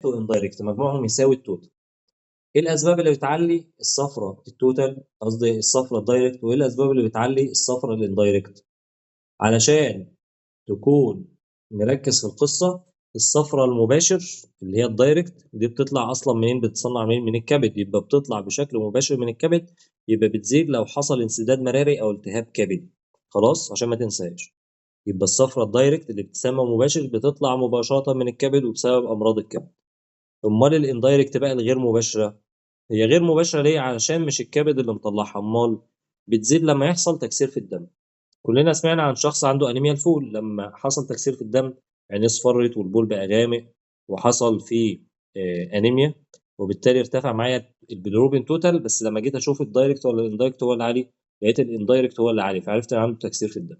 و indirect مجموعهم يساوي ال total. ايه الاسباب اللي بتعلي الصفرة ال total، قصدي الصفرة ال direct، وايه الاسباب اللي بتعلي الصفرة ال indirect؟ علشان تكون مركز في القصة، الصفرة المباشر اللي هي ال direct دي بتطلع اصلا منين؟ بتصنع منين؟ من الكبد، يبقى بتطلع بشكل مباشر من الكبد، يبقى بتزيد لو حصل انسداد مراري او التهاب كبدي. خلاص عشان ما تنساش، يبقى الصفرة ال direct اللي بتسمى مباشر بتطلع مباشرة من الكبد وبسبب امراض الكبد. امال ال indirect بقى الغير مباشرة، هي غير مباشرة ليه؟ علشان مش الكبد اللي مطلعها، امال بتزيد لما يحصل تكسير في الدم. كلنا سمعنا عن شخص عنده انيميا الفول، لما حصل تكسير في الدم عينيه اصفرت والبول بقى غامق وحصل فيه انيميا، وبالتالي ارتفع معايا ال bilirubin total. بس لما جيت اشوف ال direct ولا ال indirect هو اللي عالي، لقيت ال indirect هو اللي عالي، فعرفت ان عنده تكسير في الدم.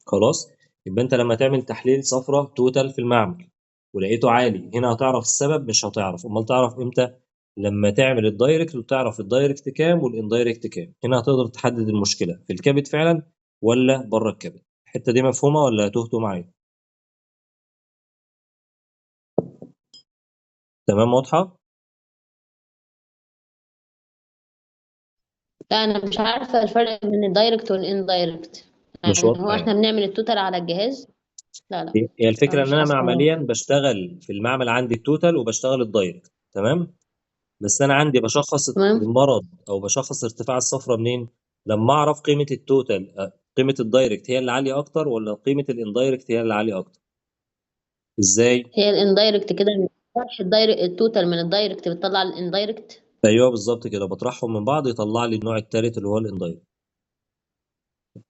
خلاص، يبقى انت لما تعمل تحليل صفرة total في المعمل ولقيته عالي، هنا هتعرف السبب؟ مش هتعرف. امال تعرف امتى؟ لما تعمل ال direct وتعرف ال direct كام وال indirect كام، هنا هتقدر تحدد المشكلة في الكبد فعلا ولا بره الكبد. الحتة دي مفهومه ولا تهتوا معايا؟ تمام، واضحة؟ لا انا مش عارفه الفرق بين ال direct وال indirect. مش يعني واضحة هو احنا يعني. بنعمل ال total على الجهاز؟ لا لا. هي الفكرة ان مش انا حاسه. معمليا بشتغل في المعمل عندي ال total وبشتغل ال direct، تمام؟ بس انا عندي بشخص تمام. المرض او بشخص ارتفاع الصفرة منين؟ لما اعرف قيمة ال total، قيمة ال direct هي اللي عالية اكتر ولا قيمة ال indirect هي اللي عالية اكتر. ازاي؟ هي ال indirect كده، طرح ال direct ال total من ال direct بتطلع ال indirect. ايوه بالظبط كده، بطرحهم من بعض يطلع لي النوع الثالث اللي هو ال indirect.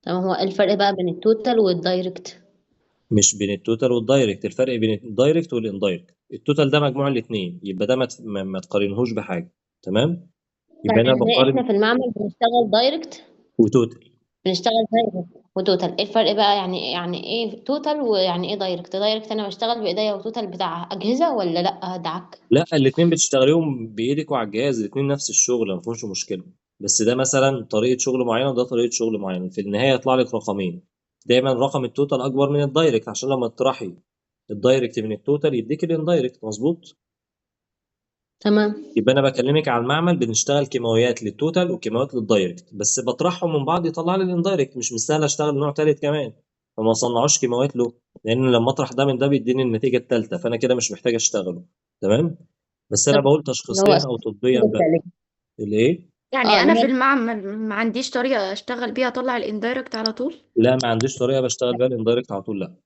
تمام. هو الفرق بقى بين ال total وال direct؟ مش بين ال total وال direct، الفرق بين ال direct وال indirect. ال total ده مجموع الاثنين، يبقى ده ما تقارنهوش بحاجة، تمام؟ يبقى انا يعني بقارن احنا في المعمل بنشتغل direct و total. بنشتغل direct و total. ايه الفرق بقى؟ يعني ايه total ويعني ايه direct؟ direct انا بشتغل بايديا، و total بتاع اجهزة ولا لا دعك؟ لا، الاثنين بتشتغليهم بايدك وعلى الجهاز، الاثنين نفس الشغل ما فيهمش مشكلة. بس ده مثلا طريقه شغل معينة وده طريقه شغل معينة، في النهاية يطلع لك رقمين. دايما رقم ال total اكبر من ال direct، عشان لما تطرحي ال direct من ال total يديك ال indirect، مظبوط؟ تمام. يبقى انا بكلمك على المعمل بنشتغل كيماويات لل total وكيماويات لل direct، بس بطرحهم من بعض يطلع لي ال indirect. مش مستاهل اشتغل نوع ثالث كمان، فما صنعوش كيماويات له، لان لما اطرح ده من ده بيديني النتيجة الثالثة، فانا كده مش محتاج اشتغله. تمام؟ بس انا طب بقول اللي هو تشخيصيا او طبيا بقى. الايه؟ يعني اللي انا هو في المعمل ما عنديش طريقة اشتغل بيها اطلع ال indirect على طول؟ لا، ما عنديش طريقه بشتغل بيها ال indirect على طول، لا.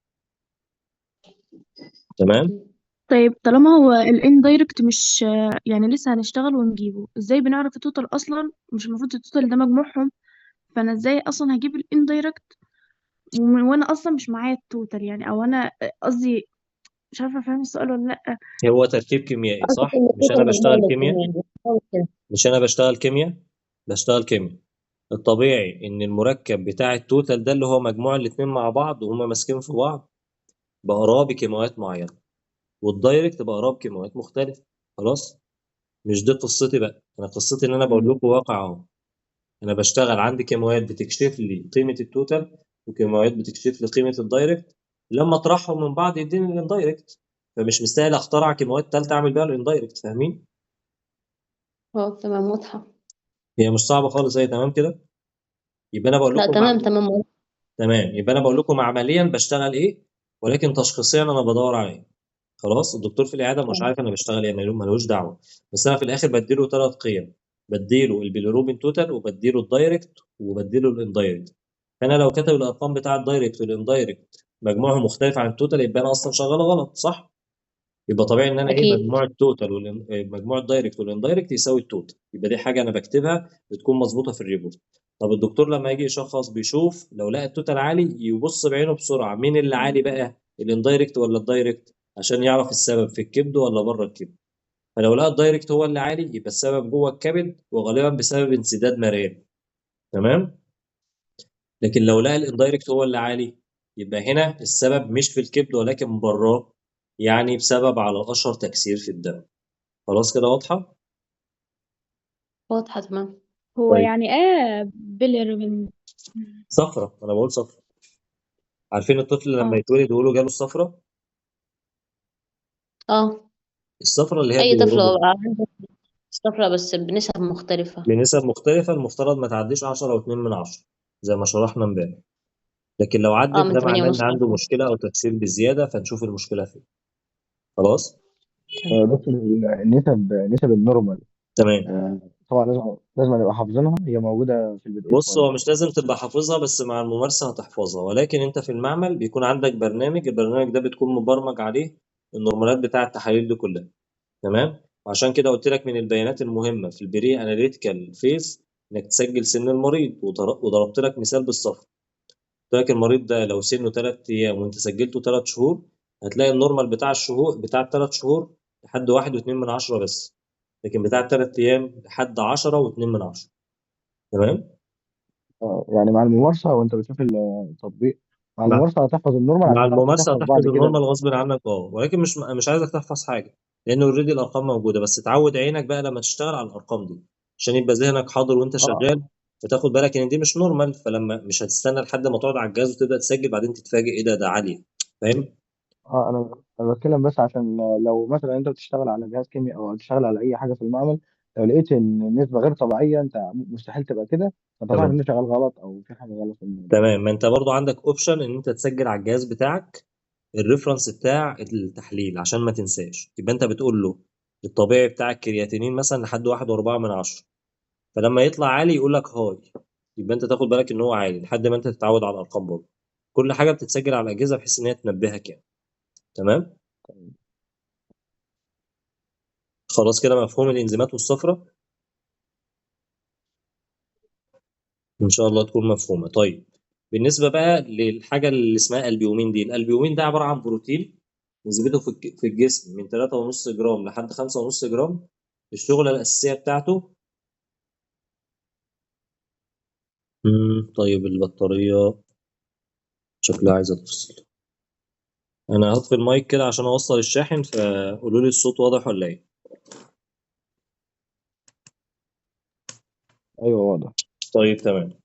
تمام. طيب طالما هو ال indirect مش يعني لسه هنشتغل ونجيبه، ازاي بنعرف ال total اصلا؟ مش المفروض ال total ده مجموعهم؟ فانا ازاي اصلا هجيب ال indirect وانا اصلا مش معايا ال total؟ يعني او انا قصدي مش عارفه افهم السؤال ولا لا. هو تركيب كيميائي قصدك صح؟ ان مش انا ال total مجموع بشتغل كيمياء، الاثنين يعني. مش انا بشتغل كيمياء، بشتغل كيمياء. الطبيعي ان المركب بتاع ال total ده اللي هو مجموع الاثنين مع بعض وهما ماسكين في بعض بقراه بكيماويات معينة، وال direct بقراه بكيماويات مختلفة. خلاص؟ مش دي قصتي بقى، انا قصتي ان انا بقول لكم واقع اهو. انا بشتغل عندي كيماويات بتكشف لي قيمة ال total وكيماويات بتكشف لي قيمة ال direct، لما اطرحهم من بعض يديني ال indirect، فمش مستاهل اخترع كيماويات ثالثة اعمل بيها ال indirect. فاهمين؟ تمام، واضحة. هي مش صعبة خالص، هي تمام كده؟ يبقى انا بقول لا لكم تمام تمام واضحة. تمام، يبقى انا بقول لكم عمليا بشتغل ايه، ولكن تشخيصيا انا بدور على ايه. خلاص؟ الدكتور في العيادة مش عارف انا بشتغل ايه، ملوش دعوه، بس انا في الاخر بديله 3 قيم، بديله ال bilirubin total وبديله ال direct وبديله ال indirect. فانا لو كتب الارقام بتاع ال direct وال indirect مجموعهم مختلف عن ال total يبقى انا اصلا شغال غلط، صح؟ يبقى طبيعي ان انا ايه، مجموع ال total مجموع ال direct وال indirect يساوي ال total، يبقى دي حاجة انا بكتبها بتكون مظبوطة في ال report. طب الدكتور لما يجي يشخص بيشوف لو لقى ال total عالي يبص بعينه بسرعة مين اللي عالي بقى، ال indirect ولا ال direct، عشان يعرف السبب في الكبد ولا بره الكبد. فلو لقى ال direct هو اللي عالي يبقى السبب جوه الكبد وغالبا بسبب انسداد مراري، تمام؟ لكن لو لقى ال indirect هو اللي عالي يبقى هنا السبب مش في الكبد ولكن براه، يعني بسبب على الاشهر تكسير في الدم. خلاص كده واضحة؟ واضحة تمام. هو طيب. يعني ايه بيليروبين؟ صفرة، انا بقول صفرة. عارفين الطفل لما يتولد يقولوا جاله الصفرة؟ الصفرة اللي هي اي طفل البيليروبين هو بقى عنده صفرة بس بنسب مختلفة. بنسب مختلفة، المفترض ما تعديش 10.2 زي ما شرحنا امبارح، لكن لو اه عدت من ده 8 معناه ان ونص. عنده مشكلة او تكسير بزيادة، فنشوف المشكلة فين. خلاص. دكتور، النسب، نسب ال normal. تمام. آه، طبعا لازم نبقى حافظينها، هي موجودة في ال PDF بص، هو ولا؟ مش لازم تبقى حافظها، بس مع الممارسة هتحفظها. ولكن انت في المعمل بيكون عندك برنامج، البرنامج ده بتكون مبرمج عليه ال normalات بتاع التحاليل دي كلها. تمام. وعشان كده قلت لك من البيانات المهمة في ال pre-analytical phase انك تسجل سن المريض، وضربت لك مثال بالصفر. قلت لك المريض ده لو سنة 3 ايام وانت سجلته 3 شهور، هتلاقي ال normal بتاع الشهور بتاع الثلاث شهور لحد 1.2 بس، لكن بتاع الثلاث ايام لحد 10.2. تمام. يعني مع الممارسة وانت بتشوف التطبيق، مع مع الممارسة هتحفظ ال normal مع عشان تعرف الممارسة تحفظ بعد هتحفظ كده. ال normal غصب عنك، اه، ولكن مش عايزك تحفظ حاجة، لان already الارقام موجودة، بس تعود عينك بقى لما تشتغل على الارقام دي عشان يبقى ذهنك حاضر وانت اه شغال، فتاخد بالك ان دي مش normal. فلما مش هتستنى لحد ما تقعد على الجهاز وتبدا تسجل بعدين تتفاجئ ايه ده عالية. فاهم؟ اه انا بتكلم بس عشان لو مثلا انت بتشتغل على جهاز كيمياء او بتشتغل على اي حاجة في المعمل، لو لقيت ان النسبة غير طبيعيه، انت مستحيل تبقى كده، فانت تعرف تمام. ان انت شغال غلط او في حاجة غلط في الموضوع. تمام، ما انت برضو عندك option ان انت تسجل على الجهاز بتاعك ال reference بتاع التحليل عشان ما تنساش. يبقى انت بتقول له الطبيعي بتاع الكرياتينين مثلا لحد 1.4، فلما يطلع عالي يقول لك high، يبقى انت تاخد بالك ان هو عالي لحد ما انت تتعود على الارقام برضه. كل حاجة بتتسجل على الاجهزة بحيث ان هي تنبهك يعني. تمام. خلاص كده مفهوم الانزيمات والصفرة، ان شاء الله تكون مفهومه. طيب بالنسبة بقى للحاجة اللي اسمها البيومين دي، الالبيومين ده عبارة عن بروتين نسبته في الجسم من 3.5 جرام لحد 5.5 جرام. الشغلة الاساسية بتاعته طيب البطارية شكلها عايزه تفصل. انا هطفي المايك كده عشان اوصل الشاحن، فقولوا لي الصوت واضح ولا ايه؟ ايوه واضح. طيب تمام.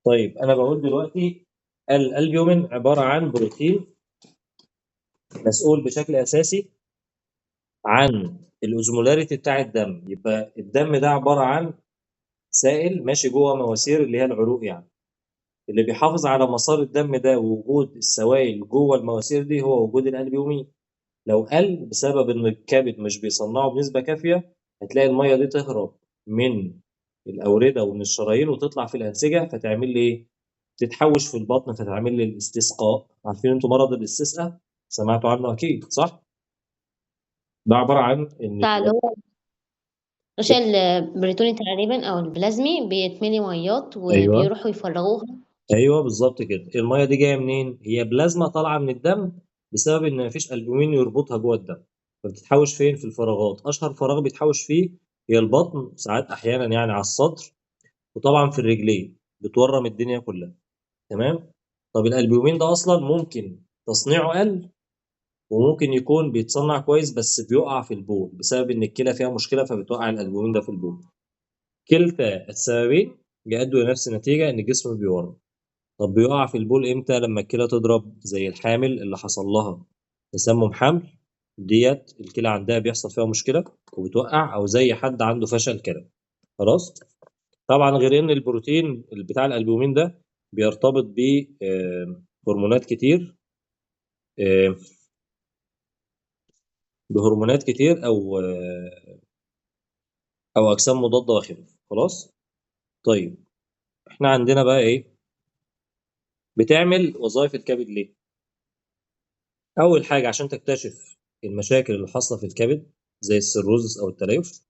طيب انا بقول دلوقتي الالبيومين عبارة عن بروتين مسؤول بشكل اساسي عن ال osmolarity بتاع الدم. يبقى الدم ده عبارة عن سائل ماشي جوه مواسير اللي هي العروق يعني، اللي بيحافظ على مسار الدم ده ووجود السوائل جوه المواسير دي هو وجود الالبيومين. لو قل بسبب ان الكبد مش بيصنعه بنسبة كافيه، هتلاقي المية دي تهرب من الاورده ومن الشرايين وتطلع في الانسجة، فتعمل لي ايه؟ تتحوش في البطن، فتعمل لي الاستسقاء. عارفين انتوا مرض الاستسقاء؟ سمعتوا عنه اكيد صح؟ ده عبارة عن ان بتاع اللي هو الغشاء البريتوني تقريبا او البلازمي بيتملي ميات ايوه وبيروحوا يفرغوها. ايوه بالظبط كده. المية دي جاية منين؟ هي بلازما طالعه من الدم بسبب ان مفيش البومين يربطها جوه الدم، فبتتحوش فين؟ في الفراغات. اشهر فراغ بيتحوش فيه هي البطن، ساعات احيانا يعني على الصدر، وطبعا في الرجلين، بتورم الدنيا كلها. تمام. طب الالبومين ده اصلا ممكن تصنيعه قل، وممكن يكون بيتصنع كويس بس بيقع في البول بسبب ان الكلى فيها مشكلة، فبتوقع الالبومين ده في البول. كلتا السببين بيؤدوا لنفس النتيجة، ان الجسم بيورم. طب بيقع في البول امتى؟ لما الكلى تضرب، زي الحامل اللي حصل لها تسمم حمل ديت، الكلى عندها بيحصل فيها مشكلة وبتوقع، او زي حد عنده فشل كلى. خلاص. طبعا غير ان البروتين بتاع الالبومين ده بيرتبط بهرمونات كتير، آه، بهرمونات كتير او اجسام مضادة وخلاف. خلاص. طيب احنا عندنا بقى ايه بتعمل وظائف الكبد ليه؟ اول حاجة عشان تكتشف المشاكل اللي حاصله في الكبد زي ال cirrhosis او التليف،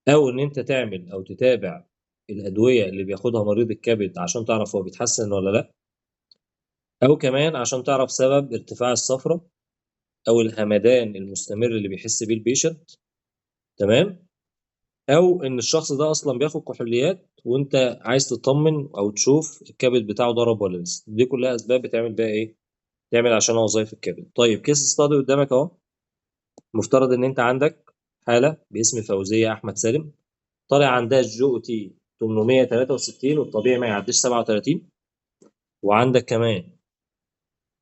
او ان انت تعمل او تتابع الادوية اللي بياخدها مريض الكبد عشان تعرف هو بيتحسن ولا لا، او كمان عشان تعرف سبب ارتفاع الصفرة او الهمدان المستمر اللي بيحس بيه ال patient. تمام. او ان الشخص ده اصلا بياخد كحوليات وانت عايز تطمن او تشوف الكبد بتاعه ضرب ولا لسه. دي كلها اسباب بتعمل بيها ايه؟ تعمل عشان وظائف الكبد. طيب case study قدامك اهو. مفترض ان انت عندك حاله باسم فوزيه احمد سالم، طالع عندها ال GOT 863 والطبيعي ما يعديش 37، وعندك كمان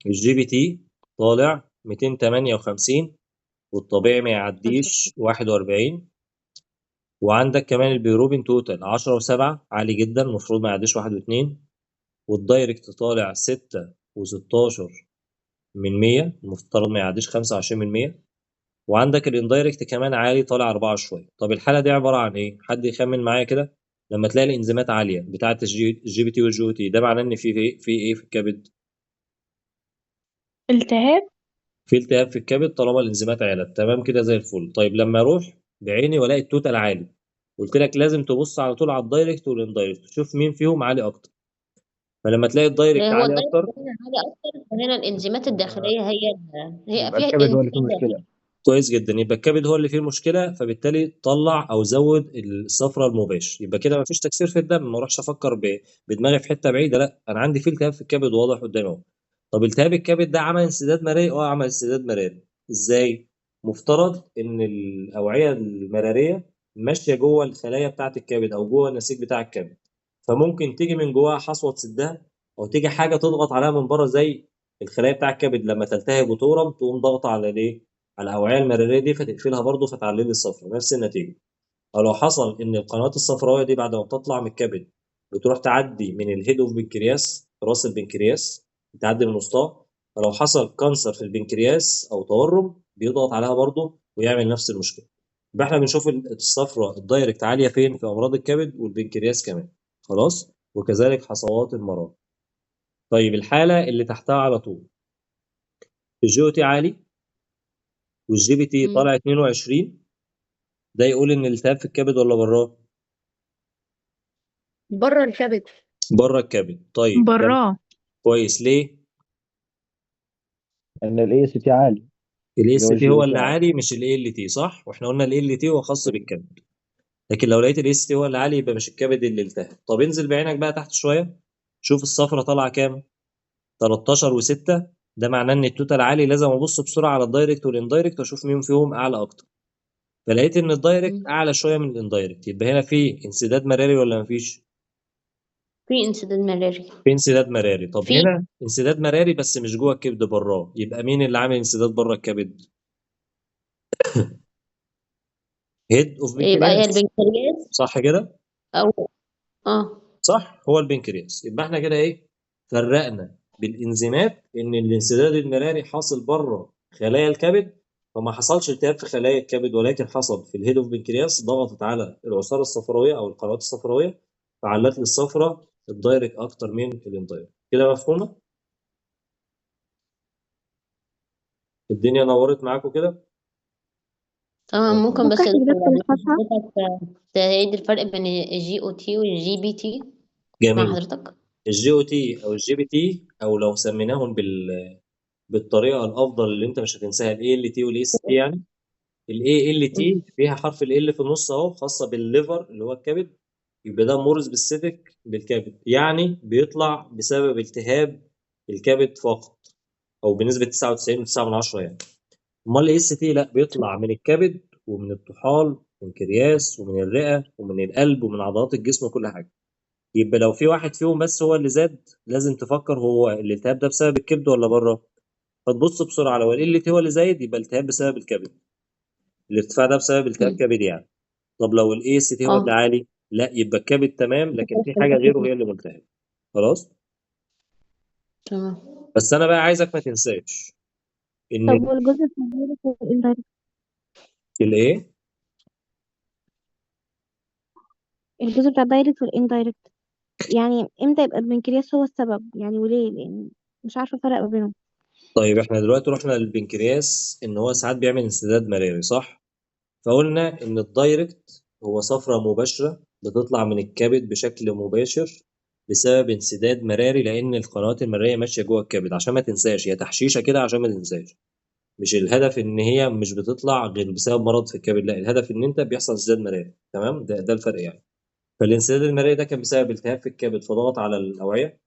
ال GPT طالع 258 والطبيعي ما يعديش 41. وعندك كمان ال bilirubin total 10 و7 عالي جدا، المفروض ما يعديش 1 و2. وال direct طالع 6 و16 من 100، المفترض ما يعديش 25 من 100. وعندك ال indirect كمان عالي طالع 4 شوية. طب الحالة دي عبارة عن ايه؟ حد يخمن معايا كده. لما تلاقي الانزيمات عالية بتاعه ال GPT وال GOT، ده معناه ان في ايه في الكبد؟ التهاب. في التهاب في الكبد طالما الانزيمات علت. تمام كده زي الفل. طيب لما اروح بعيني والاقي ال total عالي، قلت لك لازم تبص على طول على ال direct وال indirect تشوف مين فيهم عالي اكتر. فلما تلاقي ال direct هو عالي ال direct اكتر هنا عالي اكتر، فهنا الانزيمات الداخلية هي هي يبقى فيها الكبد هو اللي فيه انزيم داخلي. مشكلة. كويس جدا، يبقى الكبد هو اللي فيه المشكلة، فبالتالي طلع او زود الصفرة المباشر. يبقى كده مفيش تكسير في الدم، ما اروحش افكر بدماغي في حتة بعيدة، لا انا عندي فيه التهاب في الكبد واضح قدامي اهو. طب التهاب الكبد ده عمل انسداد مراري؟ اه عمل انسداد مراري. ازاي؟ مفترض ان الاوعية المراريه ماشية جوه الخلايا بتاعه الكبد او جوه النسيج بتاع الكبد، فممكن تيجي من جواها حصوه تسدها، او تيجي حاجة تضغط عليها من بره زي الخلايا بتاع الكبد لما تلتهب وتورم تقوم ضغط على الايه؟ على الاوعية المراريه دي فتقفلها برضه فتعلي لي الصفرة، نفس النتيجة. او لو حصل ان القنوات الصفراويه دي بعد ما بتطلع من الكبد بتروح تعدي من ال head of pancreas، راس البنكرياس، بتعدي من وسطها، فلو حصل cancer في البنكرياس او تورم بيضغط عليها برضه ويعمل نفس المشكلة. يبقى احنا بنشوف الصفرة ال direct عالية فين؟ في امراض الكبد والبنكرياس كمان. خلاص، وكذلك حصوات المرارة. طيب الحالة اللي تحتها على طول ال GOT عالي وال GPT طالع 22، ده يقول ان الالتهاب في الكبد ولا براه؟ بره الكبد. بره الكبد. طيب براه. كويس، ليه؟ ان ال AST عالي، ال اللي هو AST ال G هو O T اللي عالي. عالي مش ال ALT، صح؟ واحنا قلنا ال ALT هو خاص بالكبد، لكن لو لقيت ال AST هو اللي عالي يبقى مش الكبد اللي التهب. طب انزل بعينك بقى تحت شوية، شوف الصفرة طالعه كام؟ 13 و6، ده معناه ان ال total عالي، لازم ابص بسرعة على ال direct وال indirect واشوف مين فيهم اعلى اكتر. فلقيت ان ال direct اعلى شوية من ال indirect، يبقى هنا في انسداد مراري ولا مفيش؟ في انسداد مراري. في انسداد مراري. طب في هنا انسداد مراري بس مش جوه الكبد، براه، يبقى مين اللي عامل انسداد بره الكبد؟ head of يبقى هي بنكرياس، البنكرياس صح كده؟ او اه صح، هو البنكرياس. يبقى احنا كده ايه؟ فرقنا بالانزيمات ان الانسداد المراري حاصل بره خلايا الكبد، فما حصلش التهاب في خلايا الكبد، ولكن حصل في ال head of pancreas، ضغطت على العصاره الصفراويه او القنوات الصفراويه فعلت لي الصفرة ال direct اكتر من ال indirect. كده مفهومه؟ الدنيا نورت معاكم كده؟ تمام. ممكن ممكن بس يا احسب دكتور بس بعد الفتحة. حضرتك تعيد الفرق بين ال GOT وال GPT مع جميل. حضرتك؟ ال GOT او ال GPT، او لو سميناهم بالطريقة الافضل اللي انت مش هتنساها، ال ALT وال AST. يعني ال ALT فيها حرف ال L في النص اهو، خاصة بال liver اللي هو الكبد، يبقى ده more specific بالكبد، يعني بيطلع بسبب التهاب الكبد فقط، او بنسبة 99.9 يعني. امال ال AST لا، بيطلع من الكبد ومن الطحال والبنكرياس ومن الرئة ومن القلب ومن عضلات الجسم وكل حاجة. يبقى لو في واحد فيهم بس هو اللي زاد، لازم تفكر هو الالتهاب ده بسبب الكبد ولا بره. فتبص بسرعة، لو ال ALT هو اللي زايد يبقى التهاب بسبب الكبد، الارتفاع ده بسبب التهاب كبد يعني. طب لو ال AST هو اللي عالي، لا يبقى الكبد تمام، لكن في حاجة غيره هي اللي ملتهبه. خلاص؟ تمام. بس انا بقى عايزك ما تنساش ان طب والجزء بتاع ال direct وال indirect؟ الايه؟ الجزء بتاع ال direct وال indirect، يعني امتى يبقى البنكرياس هو السبب يعني وليه؟ لان مش عارفة افرق ما بينهم. طيب احنا دلوقتي رحنا للبنكرياس ان هو ساعات بيعمل انسداد مراري، صح؟ فقلنا ان ال direct هو صفرة مباشرة بتطلع من الكبد بشكل مباشر بسبب انسداد مراري، لان القنوات المرارية ماشية جوه الكبد. عشان ما تنساش، هي تحشيشة كده عشان ما تنساش. مش الهدف ان هي مش بتطلع غير بسبب مرض في الكبد، لا الهدف ان انت بيحصل انسداد مراري. تمام؟ ده الفرق يعني. فالانسداد المراري ده كان بسبب التهاب في الكبد فضغط على الاوعية،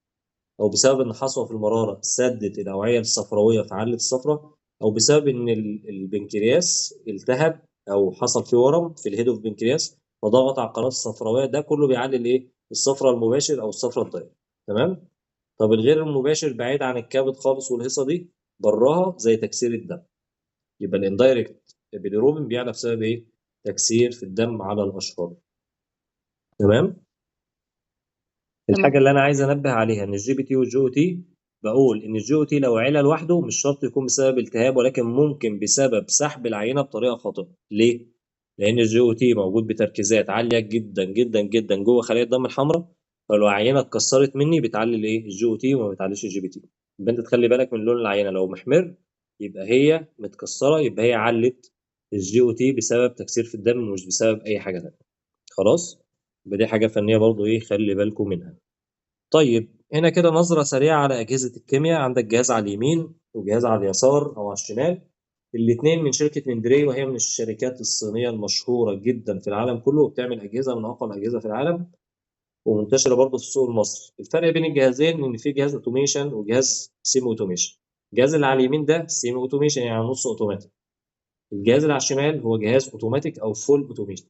او بسبب ان حصوه في المرارة سدت الاوعية الصفراويه فعلت الصفرة، او بسبب ان البنكرياس التهب او حصل فيه ورم في ال head of pancreas فضغط على القناة الصفراويه. ده كله بيعلي الايه؟ الصفرة المباشر او الصفرة ال direct. تمام؟ طيب طب الغير المباشر بعيد عن الكبد خالص والهيصه دي براها، زي تكسير الدم. يبقى ال indirect bilirubin بيعلى بسبب ايه؟ تكسير في الدم على الاشهر. تمام. الحاجة تمام. اللي انا عايز انبه عليها ان ال GPT وال GOT، بقول ان ال GOT لو علا لوحده مش شرط يكون بسبب التهاب، ولكن ممكن بسبب سحب العينة بطريقة خاطئه. ليه؟ لان ال GOT موجود بتركيزات عالية جدا جدا جدا جوه خلايا الدم الحمراء، فلو عينه اتكسرت مني بتعلي الايه؟ ال GOT وما بتعليش ال GPT. يبقى انت تخلي بالك من لون العينة، لو محمر يبقى هي متكسره، يبقى هي علت ال GOT بسبب تكسير في الدم ومش بسبب اي حاجة ثانية. خلاص؟ يبقى دي حاجة فنية برضو ايه، خلي بالكم منها. طيب هنا كده نظرة سريعة على أجهزة الكيمياء. عندك جهاز على اليمين وجهاز على اليسار أو على الشمال، الاثنين من شركة مندري، وهي من الشركات الصينية المشهورة جدا في العالم كله، وبتعمل أجهزة من أقوى الأجهزة في العالم، ومنتشرة برضه في السوق المصري. الفرق بين الجهازين إن في جهاز automation وجهاز semi automation. الجهاز اللي على اليمين ده semi automation، يعني نص اوتوماتيك. الجهاز اللي على الشمال هو جهاز اوتوماتيك أو full automation.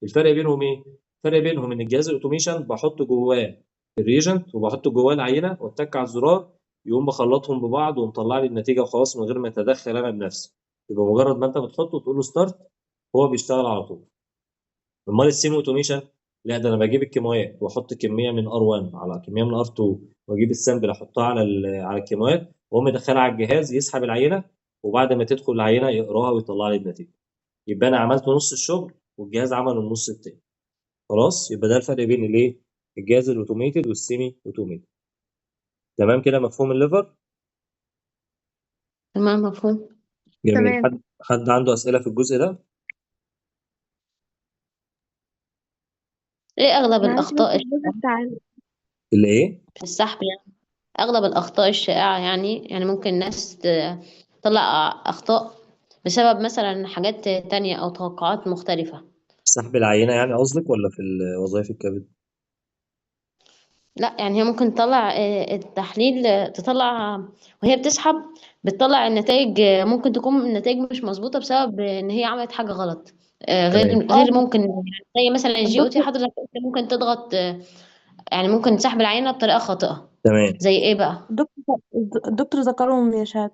الفرق بينهم ايه؟ الفرق بينهم ان الجهاز ال automation بحط جواه ال reagent وبحط جواه العينة واتك على الزرار يقوم بخلطهم ببعض ومطلع لي النتيجة وخلاص من غير ما اتدخل انا بنفسي. يبقى مجرد ما انت بتحطه وتقول له start هو بيشتغل على طول. امال ال semi automation لا، ده انا بجيب الكيماويات واحط كمية من R1 على كمية من R2، واجيب ال sample احطها على الكيماويات، واقوم مدخلها على الجهاز يسحب العينة، وبعد ما تدخل العينة يقراها ويطلع لي النتيجة. يبقى انا عملت نص الشغل والجهاز عمل النص التاني. خلاص؟ يبقى ده الفرق بين الايه؟ الجهاز ال automated وال semi automated. تمام كده؟ مفهوم ال liver؟ تمام مفهوم. جميل. تمام. حد عنده اسئلة في الجزء ده؟ ايه اغلب معلش بس الاخطاء الجزء بتاع اللي ايه؟ في السحب يعني؟ اغلب الاخطاء الشائعة يعني ممكن الناس تطلع اخطاء بسبب مثلا حاجات تانية او توقعات مختلفة. سحب العينة يعني قصدك، ولا في وظائف الكبد؟ لا يعني هي ممكن تطلع التحليل، تطلع وهي بتسحب بتطلع النتائج، ممكن تكون النتائج مش مظبوطة بسبب ان هي عملت حاجة غلط. غير تمام. غير اه ممكن يعني زي مثلا ال GOT الدكتور حضرتك قلت ممكن تضغط، يعني ممكن تسحب العينة بطريقة خاطئة. تمام. زي ايه بقى؟ الدكتور الدكتور ذكرهم يا شهد.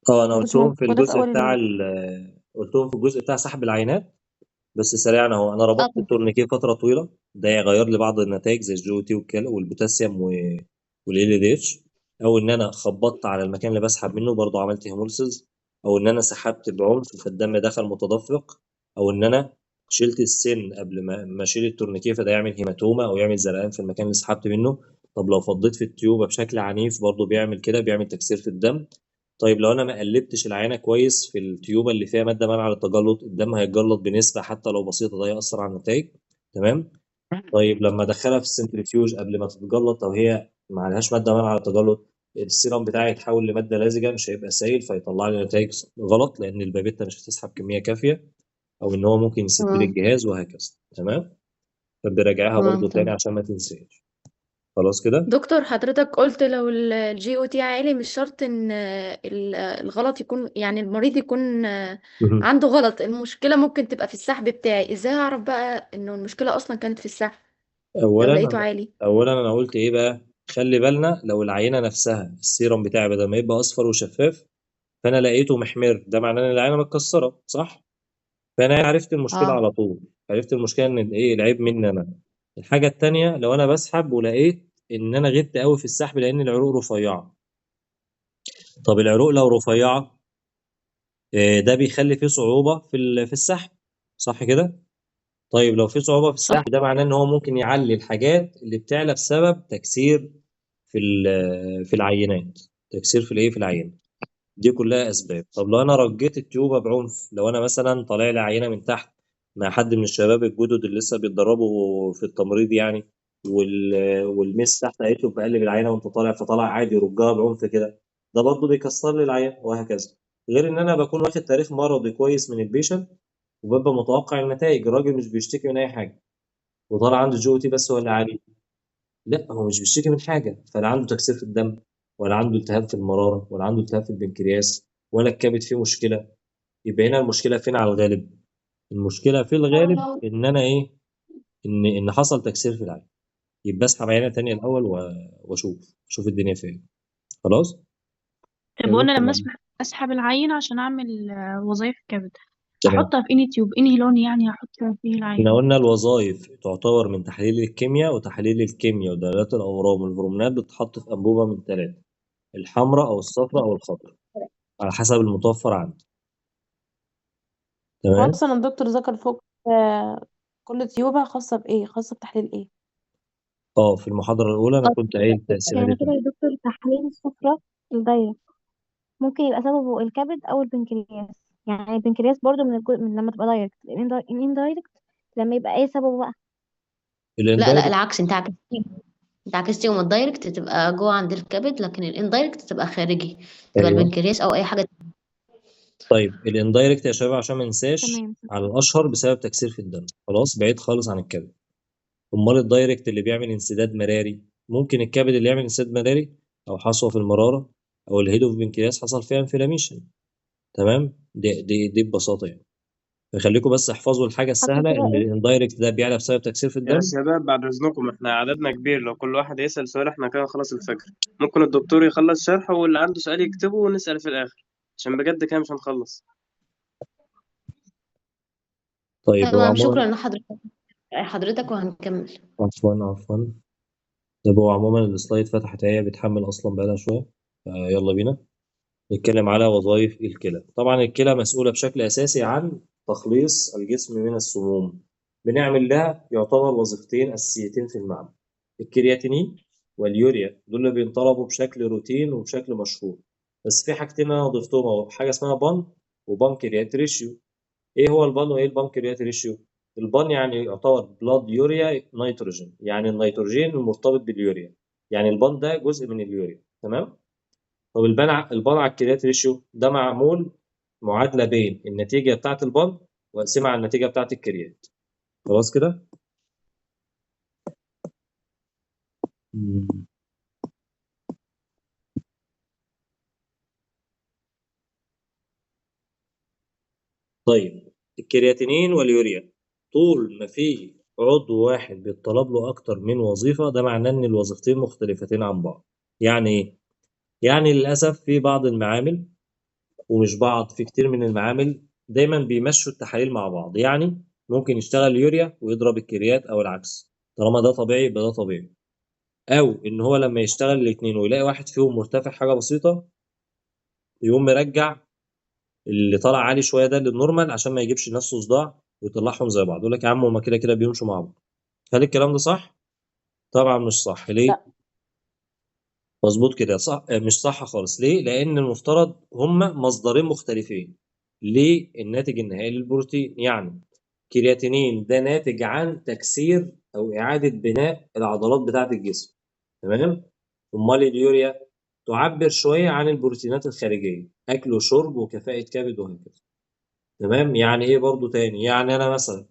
اه انا ما كنتش قلتهم في موجودة في الجزء أول بتاع قلتهم في الجزء بتاع سحب العينات، بس سريعا اهو. انا اه ربطت ال tourniquet فترة طويلة، ده يغير لي بعض النتائج زي ال GOT والبوتاسيوم وال LDH، او ان انا خبطت على المكان اللي بسحب منه برضو عملت hemolysis، او ان انا سحبت بعنف فالدم دخل متدفق، او ان انا شلت السن قبل ما اشيل ال tourniquet فده يعمل hematoma او يعمل زرقان في المكان اللي سحبت منه. طب لو فضيت في التيوبه بشكل عنيف برضو بيعمل كده، بيعمل تكسير في الدم. طيب لو انا ما قلبتش العينة كويس في التيوبه اللي فيها مادة مانعة للتجلط، الدم هيتجلط بنسبة حتى لو بسيطة، ده ياثر على النتائج. تمام. طيب لما ادخلها في ال centrifuge قبل ما تتجلط، او هي ما عليهاش مادة مانعة للتجلط، السيرم بتاعي يتحول لمادة لزجه مش هيبقى سائل، فيطلع لي نتائج غلط لان ال pipette مش هتسحب كمية كافيه، او ان هو ممكن يسد لي تمام. الجهاز وهكذا. تمام. فبراجعها تمام برضو تاني تمام. عشان ما تنساش. خلاص كده. دكتور حضرتك قلت لو ال GOT عالي مش شرط ان الغلط يكون، يعني المريض يكون مهم. عنده غلط، المشكلة ممكن تبقى في السحب بتاعي. ازاي اعرف بقى انه المشكلة اصلا كانت في السحب لو اولا لقيته انا عالي؟ اولا انا قلت ايه بقى؟ خلي بالنا لو العينة نفسها السيرم بتاعي بدل ما يبقى اصفر وشفاف فانا لقيته محمر، ده معناه ان العينة متكسره، صح؟ فانا عرفت المشكلة اه على طول، عرفت المشكلة ان ايه العيب مني انا. الحاجة التانية لو انا بسحب ولقيت ان انا غبت قوي في السحب لان العروق رفيعة. طب العروق لو رفيعة ده بيخلي فيه صعوبة في السحب، صح كده؟ طيب لو في صعوبة في صح. السحب ده معناه ان هو ممكن يعلي الحاجات اللي بتعلى بسبب تكسير في العينات، تكسير في الايه، في العينة. دي كلها اسباب. طب لو انا رجيت التيوبه بعنف، لو انا مثلا طالع لي عينه من تحت مع حد من الشباب الجدد اللي لسه بيتدربوا في التمريض يعني، والمس تحت قالت له بقلب العينة وانت طالع، فطلع عادي رجها بعنف كده، ده برضه بيكسر لي العينة وهكذا. غير ان انا بكون واخد تاريخ مرضي كويس من ال patient وببقى متوقع النتائج، الراجل مش بيشتكي من اي حاجة وطالع عنده GOT بس ولا عالي، لا هو مش بيشتكي من حاجة، فلا عنده تكسير في الدم ولا عنده التهاب في المرارة ولا عنده التهاب في البنكرياس ولا الكبد فيه مشكلة. يبقى هنا المشكلة فين على الغالب؟ المشكلة في الغالب ان انا ايه، ان حصل تكسير في العين. يبقى اسحب عينه تانية الاول واشوف الدنيا فين. خلاص. طب يا وانا دكتور لما اسحب العينة عشان اعمل وظايف الكبد، تمام. احطها في انهي tube، انهي لون يعني هحط فيه احنا العينة؟ قلنا الوظائف تعتبر من تحليل الكيمياء، وتحاليل الكيمياء ودلالات الاورام والهرمونات بتتحط في انبوبة من 3، الحمراء او الصفراء او الخضراء على حسب المتوفر عندي. هو تمام. اصلا الدكتور ذكر فوق كل تيوبة خاصة بايه، خاصة بتحليل ايه. اه في المحاضرة الاولى انا كنت قايل التقسيمه دي يعني كده كلها. يا دكتور تحليل الصفرة ال direct ممكن يبقى سببه الكبد او البنكرياس، يعني البنكرياس برضو من من لما تبقى direct، ال indirect لما يبقى ايه سببه بقى؟ لا لا ال indirect العكس، انت عكستي، انت عكستي، وما ال direct تبقى جوه عند الكبد، لكن ال indirect تبقى خارجي، تبقى ايوه. البنكرياس او اي حاجة. طيب ال indirect يا شباب عشان ما ننساش، تمام. على الاشهر بسبب تكسير في الدم، خلاص بعيد خالص عن الكبد. امال ال direct اللي بيعمل انسداد مراري، ممكن الكبد اللي يعمل انسداد مراري، او حصوه في المرارة، او ال head of pancreas حصل فيها inflammation. تمام. دي ببساطة يعني. فخليكم بس احفظوا الحاجة حصل السهلة، فيها ان ايه؟ ال indirect ده بيعلى بسبب تكسير في يا الدم. شباب بعد إذنكم، احنا عددنا كبير، لو كل واحد يسأل سؤال احنا كده خلاص الفجر. ممكن الدكتور يخلص شرحه واللي عنده سؤال يكتبه ونسأل في الآخر، عشان بجد كده مش هنخلص. طيب هو تمام، عموما شكرا لحضرتك وهنكمل. عفوا. طب هو عموما ال slide فتحت اهي، بتحمل اصلا بقالها شوية. يلا بينا نتكلم على وظائف الكلى. طبعا الكلى مسؤولة بشكل أساسي عن تخليص الجسم من السموم. بنعمل لها يعتبر وظيفتين أساسيتين في المعمل، الكرياتينين واليوريا، دول اللي بينطلبوا بشكل روتين وبشكل مشهور. بس في حاجتين أنا ضفتهم أهو، حاجة اسمها BUN و BUN creat ratio. إيه هو ال BUN وإيه ال BUN creat ratio؟ ال BUN يعني يعتبر blood urea nitrogen، يعني النيتروجين المرتبط باليوريا، يعني ال BUN ده جزء من اليوريا. تمام. طب ال BUN على ال creat ratio ده معمول معادلة بين النتيجة بتاعه ال BUN واقسمها على النتيجة بتاعه ال creat. خلاص كده. مم. طيب الكرياتينين واليوريا، طول ما في عضو واحد بيطلب له اكتر من وظيفة، ده معناه ان الوظيفتين مختلفتين عن بعض. يعني ايه؟ يعني للاسف في بعض المعامل، ومش بعض، في كتير من المعامل دايما بيمشوا التحاليل مع بعض. يعني ممكن يشتغل يوريا ويضرب ال creat او العكس، طالما ده طبيعي يبقى ده طبيعي. او ان هو لما يشتغل الاثنين ويلاقي واحد فيهم مرتفع حاجة بسيطة، يقوم مرجع اللي طالع عالي شوية ده لل normal عشان ما يجيبش لنفسه صداع ويطلعهم زي بعض. يقول لك يا عم هما كده كده بيمشوا مع بعض. هل الكلام ده صح؟ طبعا مش صح. ليه؟ لا. مظبوط كده، صح؟ مش صح خالص. ليه؟ لان المفترض هما مصدرين مختلفين للناتج النهائي للبروتين. يعني كرياتينين ده ناتج عن تكسير او اعاده بناء العضلات بتاعه الجسم. تمام. امال اليوريا تعبر شوية عن البروتينات الخارجية، اكل وشرب وكفاءة كبد وهكذا. تمام. يعني ايه برضو تاني؟ يعني انا مثلا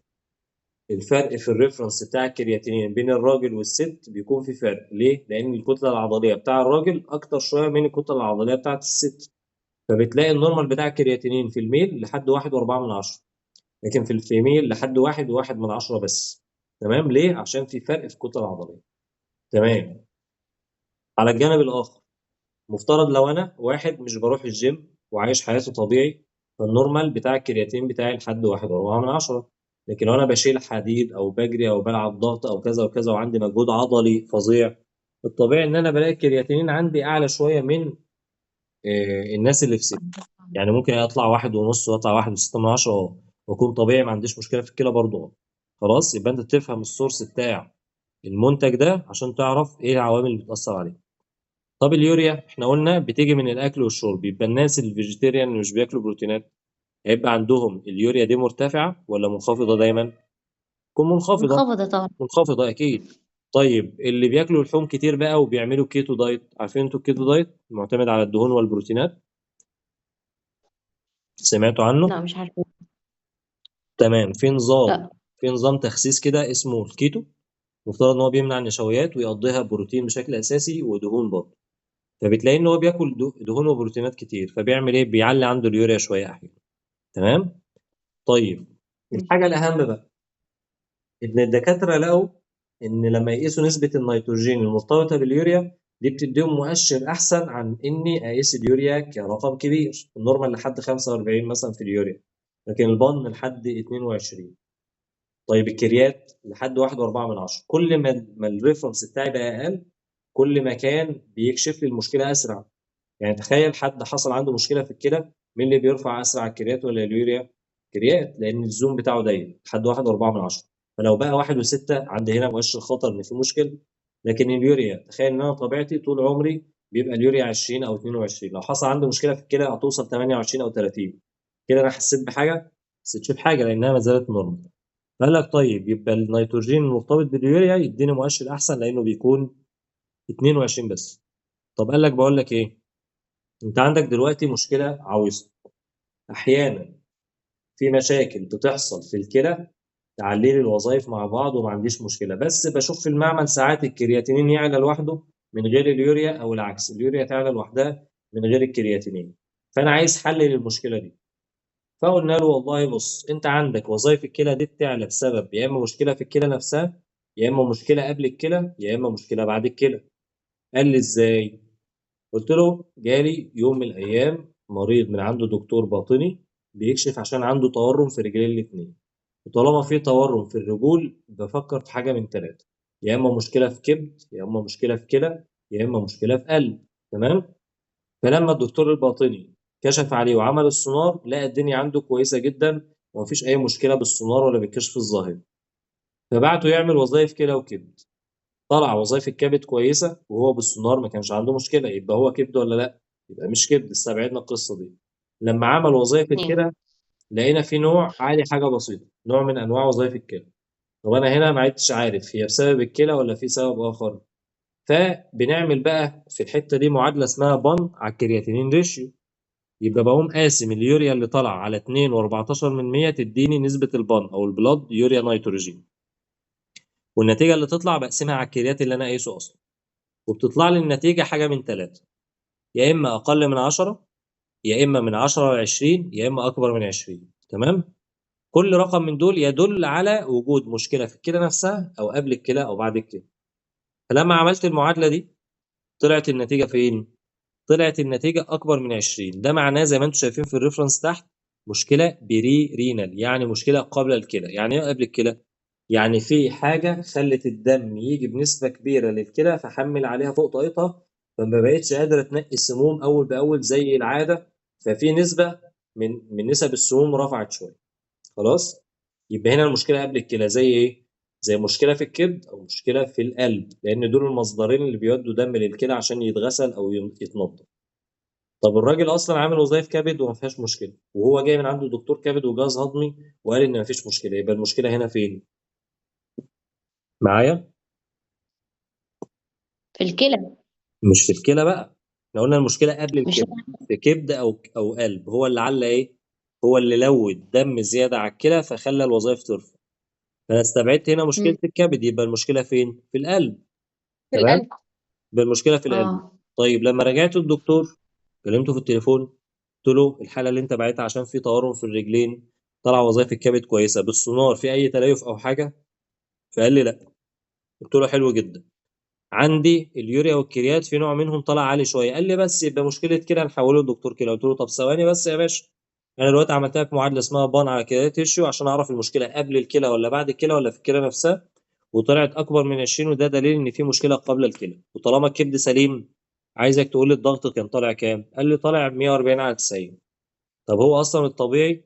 الفرق في ال reference بتاع الكرياتينين بين الراجل والست بيكون في فرق. ليه؟ لان الكتلة العضلية بتاع الراجل اكتر شوية من الكتلة العضلية بتاعت الست، فبتلاقي ال normal بتاع الكرياتينين في ال male لحد 1.4، لكن في ال female لحد 1.1 بس. تمام. ليه؟ عشان في فرق في الكتلة العضلية. تمام. على الجانب الاخر، مفترض لو انا واحد مش بروح الجيم وعايش حياته طبيعي، فال normal بتاع الكرياتين بتاعي لحد 1.4. لكن لو انا بشيل حديد او بجري او بلعب ضغط او كذا وكذا وعندي مجهود عضلي فظيع، الطبيعي ان انا بلاقي الكرياتينين عندي اعلى شوية من الناس اللي في سني. يعني ممكن اطلع 1.5 واطلع 1.6، واكون طبيعي ما عنديش مشكلة في الكلى برضه. خلاص. يبقى انت تفهم ال source بتاع المنتج ده عشان تعرف ايه العوامل اللي بتاثر عليه. طب اليوريا احنا قلنا بتيجي من الاكل والشرب، يبقى الناس ال vegetarian اللي مش بياكلوا بروتينات هيبقى عندهم اليوريا دي مرتفعة ولا منخفضة؟ دايما تكون منخفضة. منخفضة طبعا. منخفضة اكيد. طيب اللي بياكلوا لحوم كتير بقى وبيعملوا keto diet، عارفين انتوا ال keto diet معتمد على الدهون والبروتينات، سمعتوا عنه؟ لا مش عارفة. تمام. في نظام، لا. في نظام تخسيس كده اسمه الكيتو، مفترض ان هو بيمنع النشويات ويقضيها بروتين بشكل اساسي ودهون برضه. فبتلاقي ان هو بياكل دهون وبروتينات كتير، فبيعمل ايه؟ بيعلي عنده اليوريا شوية احيانا. تمام. طيب الحاجة الاهم بقى، ان الدكاترة لقوا ان لما يقيسوا نسبه النيتروجين المرتبطة باليوريا دي بتديهم مؤشر احسن عن اني اقيس اليوريا كرقم كبير. ال normal لحد 45 مثلا في اليوريا، لكن ال BUN لحد 22. طيب ال creat لحد 1.4. كل ما ال reference بتاعي بقى اقل، كل ما كان بيكشف لي المشكلة اسرع. يعني تخيل حد حصل عنده مشكلة في الكلى، مين اللي بيرفع اسرع، ال creat ولا اليوريا؟ creat، لان ال zone بتاعه ضيق لحد 1.4. فلو بقى 1.6 عندي هنا مؤشر خطر ان في مشكلة. لكن اليوريا تخيل ان انا طبيعتي طول عمري بيبقى اليوريا 20 او 22، لو حصل عنده مشكلة في الكلى هتوصل 28 او 30. كده انا حسيت بحاجة؟ ما حسيتش بحاجة لانها ما زالت normal. فقال لك طيب يبقى النيتروجين المرتبط باليوريا يديني مؤشر احسن لانه بيكون 22 بس. طب قال لك بقول لك ايه، انت عندك دلوقتي مشكلة عويصة. احيانا في مشاكل بتحصل في الكلى تعلي لي الوظائف مع بعض وما عنديش مشكلة، بس بشوف في المعمل ساعات الكرياتينين يعلى لوحده من غير اليوريا، او العكس اليوريا تعلى لوحدها من غير الكرياتينين. فانا عايز حل للمشكلة دي. فقلنا له والله بص، انت عندك وظائف الكلى دي بتعلى بسبب يا اما مشكلة في الكلى نفسها، يا اما مشكلة قبل الكلى، يا اما مشكلة بعد الكلى. قال لي ازاي؟ قلت له جالي يوم من الايام مريض من عنده دكتور باطني بيكشف عشان عنده تورم في رجلين الاثنين، وطالما في تورم في الرجول بفكر في حاجة من ثلاثة، يا اما مشكلة في كبد، يا اما مشكلة في كلى، يا اما مشكلة في قلب. تمام؟ فلما الدكتور الباطني كشف عليه وعمل السونار لقى الدنيا عنده كويسة جدا ومفيش اي مشكلة بالسونار ولا بالكشف الظاهري. فبعته يعمل وظائف كلى وكبد، طلع وظائف الكبد كويسة وهو بالسونار ما كانش عنده مشكلة، يبقى هو كبد ولا لا؟ يبقى مش كبد، استبعدنا القصة دي. لما عمل وظائف الكلى لقينا في نوع عالي حاجة بسيطة، نوع من انواع وظائف الكلى. طب انا هنا ما عدتش عارف هي بسبب الكلى ولا في سبب اخر. فبنعمل بقى في الحتة دي معادلة اسمها BUN على ال creatinine ratio. يبقى بقوم قاسم اليوريا اللي طالعه على 2.14 تديني نسبه ال BUN او ال blood urea nitrogen، والنتيجة اللي تطلع بقسمها على ال creat اللي انا قايسه اصلا، وبتطلع لي النتيجة حاجة من ثلاثة، يا اما اقل من 10، يا اما من 10 ل 20، يا اما اكبر من 20. تمام؟ كل رقم من دول يدل على وجود مشكلة في الكلى نفسها او قبل الكلى او بعد الكلى. فلما عملت المعادلة دي طلعت النتيجة فين؟ طلعت النتيجة اكبر من 20. ده معناه زي ما انتم شايفين في ال reference تحت مشكلة pre-renal، يعني مشكلة قبل الكلى. يعني ايه قبل الكلى؟ يعني في حاجة خلت الدم يجي بنسبة كبيرة للكلى فحمل عليها فوق طاقتها، فما بقتش قادرة تنقي السموم اول باول زي العادة، ففي نسبه من نسب السموم رفعت شوية. خلاص؟ يبقى هنا المشكلة قبل الكلى زي ايه؟ زي مشكلة في الكبد او مشكلة في القلب، لان دول المصدرين اللي بيودوا دم للكلى عشان يتغسل او يتنضف. طب الراجل اصلا عامل وظائف كبد وما فيهاش مشكلة، وهو جاي من عنده دكتور كبد وجهاز هضمي وقال ان ما فيش مشكلة، يبقى المشكلة هنا فين؟ معايا؟ في الكلى. مش في الكلى بقى، احنا قلنا المشكلة قبل مش الكبد، في كبد او قلب، هو اللي علّى ايه؟ هو اللي لود دم زيادة على الكلى فخلى الوظائف ترفع. فانا استبعدت هنا مشكلة الكبد، يبقى المشكلة فين؟ في القلب. في تمام؟ القلب. يبقى المشكلة في القلب. طيب لما رجعت للدكتور كلمته في التليفون، قلت له الحالة اللي انت بعتها عشان في تورم في الرجلين، طلع وظائف الكبد كويسة، بالسونار في اي تليف او حاجة؟ فقال لي لا. قلت له حلو جدا، عندي اليوريا وال creat في نوع منهم طلع عالي شوية. قال لي بس يبقى مشكلة كده نحوله لدكتور كلى. قلت له طب ثواني بس يا باشا، انا دلوقتي عملت لك معادلة اسمها BUN على creat ratio عشان اعرف المشكلة قبل الكلى ولا بعد الكلى ولا في الكلى نفسها، وطلعت اكبر من 20، وده دليل ان في مشكلة قبل الكلى. وطالما الكبد سليم عايزك تقول لي الضغط كان طالع كام؟ قال لي طالع 140 على 90. طب هو اصلا الطبيعي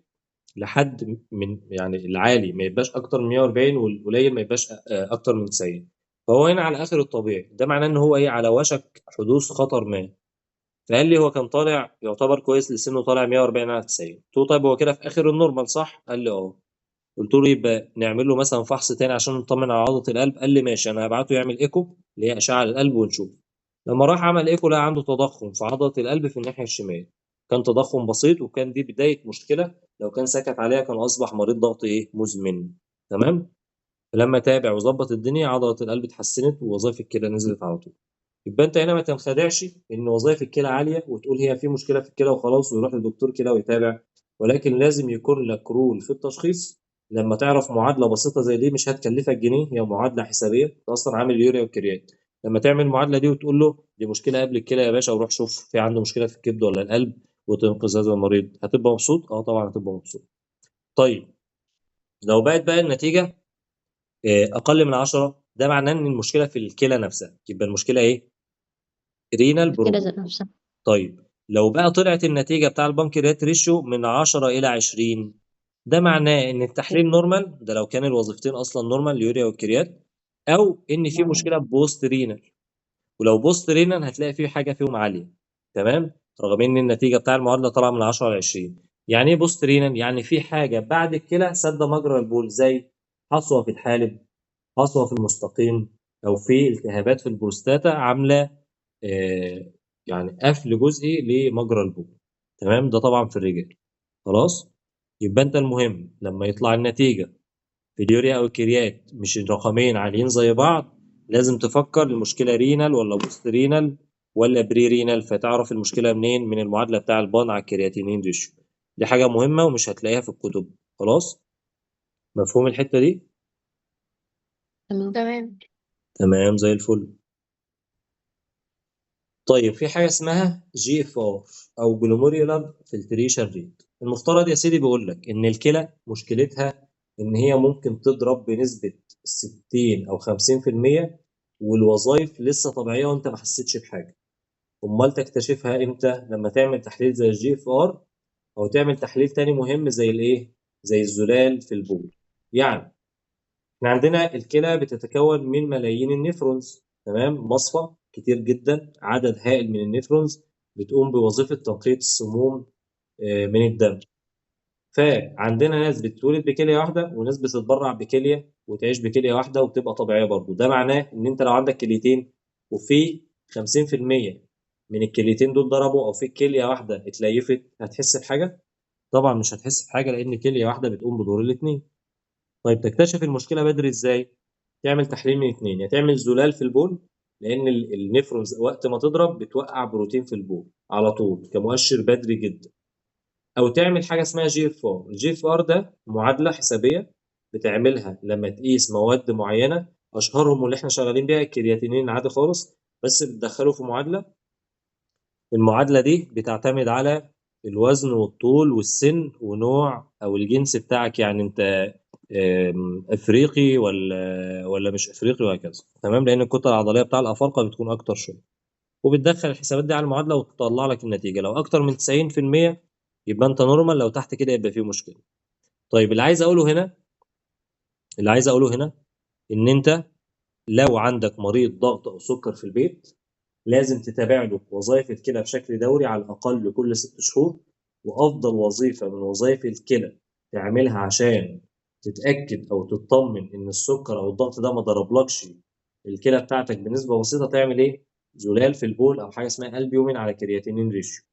لحد من يعني العالي ما يبقاش اكتر من 140، والقليل ما يبقاش اكتر من 90. فهو هنا على اخر الطبيعي، ده معناه ان هو ايه؟ على وشك حدوث خطر ما. فقال لي هو كان طالع يعتبر كويس لسنه، طالع 140 على 90. قلت له طيب هو كده في اخر ال normal صح؟ قال لي اه. قلت له يبقى نعمل له مثلا فحص تاني عشان نطمن على عضلة القلب. قال لي ماشي، انا هبعته يعمل ايكو اللي هي اشعه للقلب ونشوف. لما راح عمل ايكو لقى عنده تضخم في عضلة القلب في الناحية الشمال، كان تضخم بسيط، وكان دي بداية مشكلة لو كان سكت عليها كان اصبح مريض ضغط ايه؟ مزمن. تمام؟ فلما تابع وظبط الدنيا عضلة القلب اتحسنت ووظائف الكلى نزلت على طول. يبقى انت هنا ما تنخدعش ان وظائف الكلى عالية وتقول هي في مشكلة في الكلى وخلاص ويروح لدكتور كلى ويتابع، ولكن لازم يكون لك role في التشخيص، لما تعرف معادلة بسيطة زي دي مش هتكلفك جنيه، هي معادلة حسابيه، انت اصلا عامل يوريا وال creat. لما تعمل المعادلة دي وتقول له دي مشكلة قبل الكلى يا باشا، وروح شوف في عنده مشكلة في الكبد ولا القلب وتنقذ هذا المريض، هتبقى مبسوط؟ اه طبعا هتبقى مبسوط. طيب لو بقت بقى النتيجة اقل من 10، ده معناه ان المشكلة في الكلى نفسها، يبقى المشكلة ايه؟ renal الكلى problem. ذات نفسها. طيب لو بقى طلعت النتيجة بتاع ال BUN creat ratio من 10 الى 20، ده معناه ان التحليل normal، ده لو كان الوظيفتين اصلا normal اليوريا وال creat، او ان في مشكلة post renal. ولو post renal هتلاقي في حاجة فيهم عالية، تمام؟ رغم ان النتيجة بتاع المعادلة طالعه من 10 ل 20. يعني ايه post renal؟ يعني في حاجة بعد الكلى سد مجرى البول، زي حصوه في الحالب، حصوه في المستقيم، او في التهابات في البروستاتا عامله يعني قفل جزئي لمجرى البول، تمام؟ ده طبعا في الرجال. خلاص، يبقى انت المهم لما يطلع النتيجة في اليوريا او ال creat مش الرقمين عاليين زي بعض، لازم تفكر المشكلة renal ولا post renal ولا pre renal. فتعرف المشكلة منين؟ من المعادلة بتاع ال BUN على ال creatinine ratio. دي حاجة مهمة ومش هتلاقيها في الكتب. خلاص، مفهوم الحتة دي؟ تمام. تمام. تمام زي الفل. طيب في حاجة اسمها GFR او glomerular filtration rate. المفترض يا سيدي بيقول لك ان الكلى مشكلتها ان هي ممكن تضرب بنسبة 60 او 50% والوظائف لسه طبيعية وانت ما حسيتش بحاجة. امال تكتشفها امتى؟ لما تعمل تحليل زي ال GFR، او تعمل تحليل تاني مهم زي الايه؟ زي الزلال في البول. يعني احنا عندنا الكلى بتتكون من ملايين ال nephrons، تمام؟ مصفى كتير جدا، عدد هائل من ال nephrons بتقوم بوظيفة تنقية السموم من الدم. فعندنا ناس بتتولد بكلية واحدة، وناس بتتبرع بكلية وتعيش بكلية واحدة وبتبقى طبيعية برضه. ده معناه ان انت لو عندك كليتين وفي 50% من الكليتين دول ضربوا، او في كلية واحدة اتليفت، هتحس بحاجة؟ طبعا مش هتحس بحاجة، لان كلية واحدة بتقوم بدور الاثنين. طيب تكتشف المشكلة بدري ازاي؟ تعمل تحليل من اثنين، يا تعمل زلال في البول، لان ال nephrons وقت ما تضرب بتوقع بروتين في البول على طول كمؤشر بدري جدا، او تعمل حاجة اسمها GFR. ال GFR ده معادلة حسابيه بتعملها لما تقيس مواد معينة، اشهرهم واللي احنا شغالين بيها الكرياتينين عادي خالص، بس بتدخله في معادلة. المعادلة دي بتعتمد على الوزن والطول والسن ونوع او الجنس بتاعك، يعني انت افريقي ولا مش افريقي وهكذا، تمام؟ لان الكتلة العضلية بتاع الافارقة بتكون اكتر شوية. وبتدخل الحسابات دي على المعادلة وتطلع لك النتيجة. لو اكتر من 90% يبقى انت normal، لو تحت كده يبقى فيه مشكلة. طيب اللي عايز اقوله هنا، اللي عايز اقوله هنا ان انت لو عندك مريض ضغط او سكر في البيت، لازم تتابع له وظائف الكلى بشكل دوري على الاقل كل 6 شهور. وافضل وظيفة من وظائف الكلى تعملها عشان تتاكد او تطمن ان السكر او الضغط ده ما ضربلكش الكلى بتاعتك بنسبة بسيطة، تعمل ايه؟ زلال في البول او حاجة اسمها البيومين على creatinine ratio.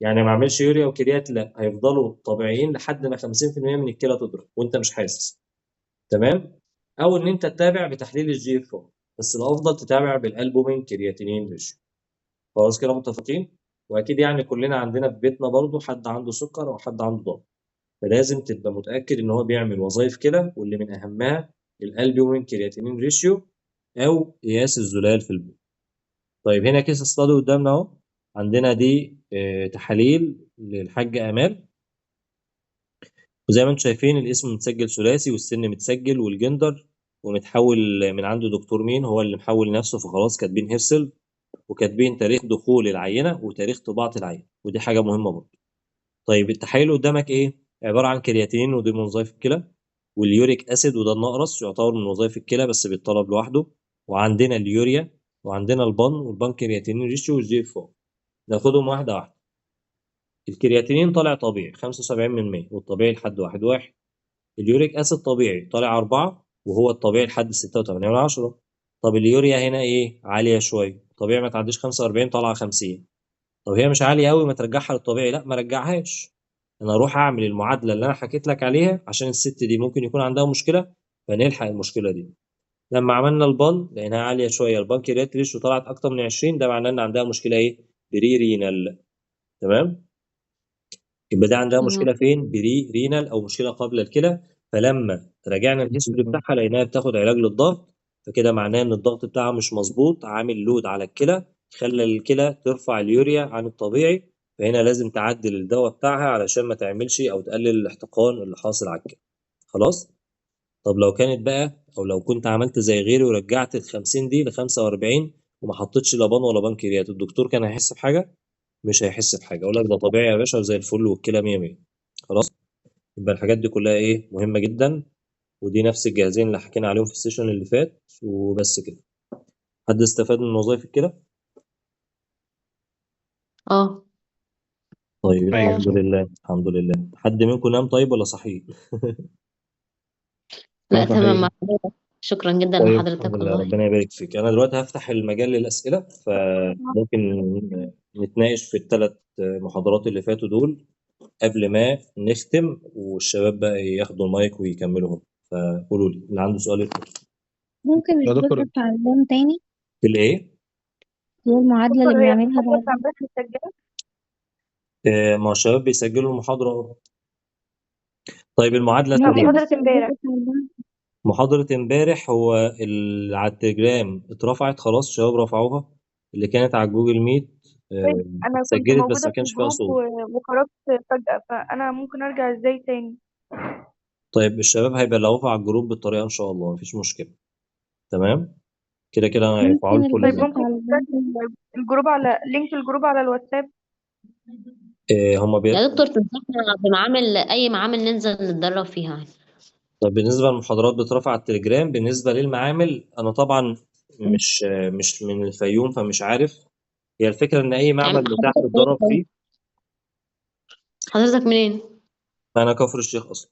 يعني ما اعملش يوريا و creat، لا، هيفضلوا طبيعيين لحد ما 50% من الكلى تضرب وانت مش حاسس، تمام؟ او ان انت تتابع بتحليل ال GFR، بس الافضل تتابع بال albumin creatinine ratio. خلاص كده متفقين؟ واكيد يعني كلنا عندنا في بيتنا برضو حد عنده سكر او حد عنده ضغط، فلازم تبقى متاكد ان هو بيعمل وظائف كلى، واللي من اهمها ال albumin creatinine ratio او قياس الزلال في البول. طيب هنا case study قدامنا اهو، عندنا دي تحاليل للحاج امال، وزي ما انتم شايفين الاسم متسجل ثلاثي والسن متسجل والجندر، ومتحول من عنده دكتور مين هو اللي محول نفسه، فخلاص كاتبين herself، وكاتبين تاريخ دخول العينة وتاريخ طباعه العينة، ودي حاجة مهمة برضه. طيب التحاليل قدامك ايه؟ عبارة عن كرياتين ودي من وظائف الكلى، وال uric acid وده النقرس يعتبر من وظائف الكلى بس بيتطلب لوحده، وعندنا اليوريا وعندنا ال BUN وال BUN creatinine ratio وال GFR. ناخدهم واحدة واحدة. الكرياتينين طالع طبيعي 75% والطبيعي لحد 1.1. ال uric acid طبيعي طالع 4 وهو الطبيعي لحد 6.8. طب اليوريا هنا ايه؟ عالية شوية، طبيعي ما تعديش 45 طالعه 50. طب هي مش عالية قوي ما ترجعها للطبيعي؟ لا ما رجعهاش، انا اروح اعمل المعادلة اللي انا حكيت لك عليها عشان الست دي ممكن يكون عندها مشكلة فنلحق المشكلة دي. لما عملنا ال BUN لقيناها عالية شوية، ال BUN creat ratio طلعت اكتر من 20، ده معناه ان عندها مشكلة ايه؟ pre renal، تمام؟ يبقى ده عندها تمام. مشكلة فين؟ pre renal او مشكلة قبل الكلى، فلما راجعنا ال history بتاعها لقيناها بتاخد علاج للضغط، فكده معناه ان الضغط بتاعها مش مظبوط، عامل load على الكلى، خلى الكلى ترفع اليوريا عن الطبيعي، فهنا لازم تعدل الدواء بتاعها علشان ما تعملش او تقلل الاحتقان اللي حاصل على الكلى. خلاص؟ طب لو كانت بقى، او لو كنت عملت زي غيري ورجعت ال 50 دي ل 45 وما حطيتش لا PAN ولا بنكريات، الدكتور كان هيحس بحاجة؟ مش هيحس بحاجة، اقول لك ده طبيعي يا باشا وزي الفل والكلى 100 100. خلاص؟ يبقى الحاجات دي كلها ايه؟ مهمة جدا، ودي نفس الجهازين اللي حكينا عليهم في ال session اللي فات. وبس كده. حد استفاد من وظائف الكلى؟ اه. طيب ايوه الحمد لله، الحمد لله. حد منكم نام طيب ولا صحي؟ لا لا تمام مع صحيح. حضرتك. شكرا جدا طيب لحضرتك الحمد لله، والله. ربنا يبارك فيك. انا دلوقتي هفتح المجال للاسئلة، فممكن نتناقش في الثلاث محاضرات اللي فاتوا دول قبل ما نختم، والشباب بقى ياخدوا المايك ويكملوا هم. فقولوا لي اللي عنده سؤال يدخل. ممكن يا الجزء دكتور بتاع اللون تاني، في الايه؟ اللي هي المعادلة اللي دكتور، هي بنعملها المحاضرة بعد. بتاع امبارح متسجلة؟ ما هو الشباب بيسجلوا المحاضرة اهو. طيب المعادلة لا، لا سريعة. محاضرة بس الجزء امبارح. بتاع اللون. محاضرة امبارح هو على التليجرام اترفعت خلاص، الشباب رفعوها، اللي كانت على جوجل ميت طيب انا كنت اتسجلت بس موجودة ما في كانش فيها الجروب صوت. وخرجت فجأة، فانا ممكن ارجع ازاي تاني؟ طيب الشباب هيبلغوها على الجروب بالطريقة ان شاء الله، مفيش مشكلة. تمام كده كده هيرفعوا ممكن لكم طيب الجزء ممكن بتاع اللون تاني. الجروب على link الجروب على الواتساب؟ هما يا دكتور تنصحنا بمعامل، اي معامل ننزل نتدرب فيها؟ طب بالنسبة للمحاضرات بترفع على التليجرام. بالنسبة للمعامل أنا طبعا مش من الفيوم فمش عارف. هي الفكرة إن أي يعني معمل متاح حضرتك منين تتدرب طيب؟ فيه. حضرتك منين؟ أنا كفر الشيخ أصلا.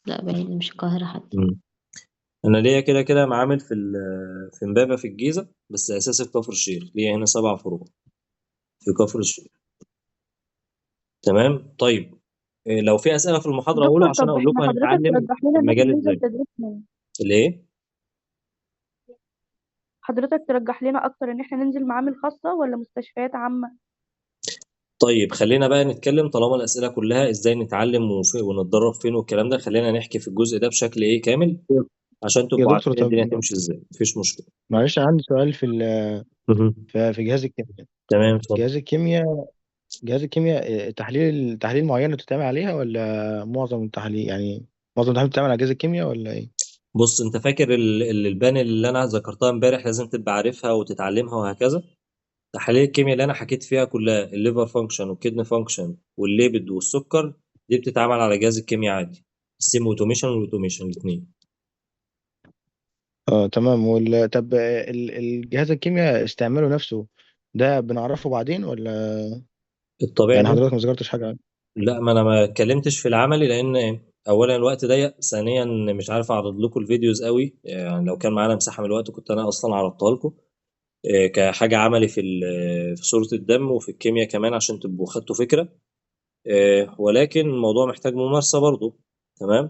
لا باين مش القاهرة حتى. مم. أنا ليا كده كده معامل في في إمبابة في الجيزة، بس أساسي في كفر الشيخ. ليا هنا 7 فروع في كفر الشيخ. تمام. طيب لو في أسئلة في المحاضرة أقوله دكتور عشان طب أقول لكم احنا حضرتك هنتعلم ترجح لنا ان احنا المجال ننزل إزاي. تدريب فين؟ الإيه؟ حضرتك ترجح لنا اكتر ان احنا ننزل معامل خاصة ولا مستشفيات عامة؟ طيب خلينا بقى نتكلم، طالما الأسئلة كلها ازاي نتعلم ونتدرب فين والكلام ده، خلينا نحكي في الجزء ده بشكل ايه كامل عشان يا تبقوا دكتور عارفين الدنيا طب تمشي ازاي. مفيش مشكلة. معلش عندي سؤال في مهم. في جهاز الكيمياء. تمام اتفضل. جهاز الكيمياء جهاز الكيمياء، تحليل معين بتتعمل عليها ولا معظم التحاليل؟ يعني معظم التحاليل بتتعمل على جهاز الكيمياء ولا ايه؟ بص انت فاكر ال panel اللي انا ذكرتها امبارح لازم تبقى عارفها وتتعلمها وهكذا. تحاليل الكيمياء اللي انا حكيت فيها كلها، ال liver function وال kidney function وال lipid والسكر، دي بتتعمل على جهاز الكيمياء عادي، ال semi automation وال automation الاثنين. اه تمام. طب الجهاز الكيمياء استعماله نفسه ده بنعرفه بعدين ولا؟ الطبيعي يعني ان حضرتك ما ذكرتش حاجة عنه. لا، ما انا ما اتكلمتش في العملي لان اولا الوقت ضيق، ثانيا مش عارف اعرض لكم ال videos قوي، يعني لو كان معانا مساحة من الوقت كنت انا اصلا عرضتها لكم كحاجة عملي في في صوره الدم وفي الكيمياء كمان عشان تبقوا خدتوا فكرة، ولكن الموضوع محتاج ممارسة برضو. تمام.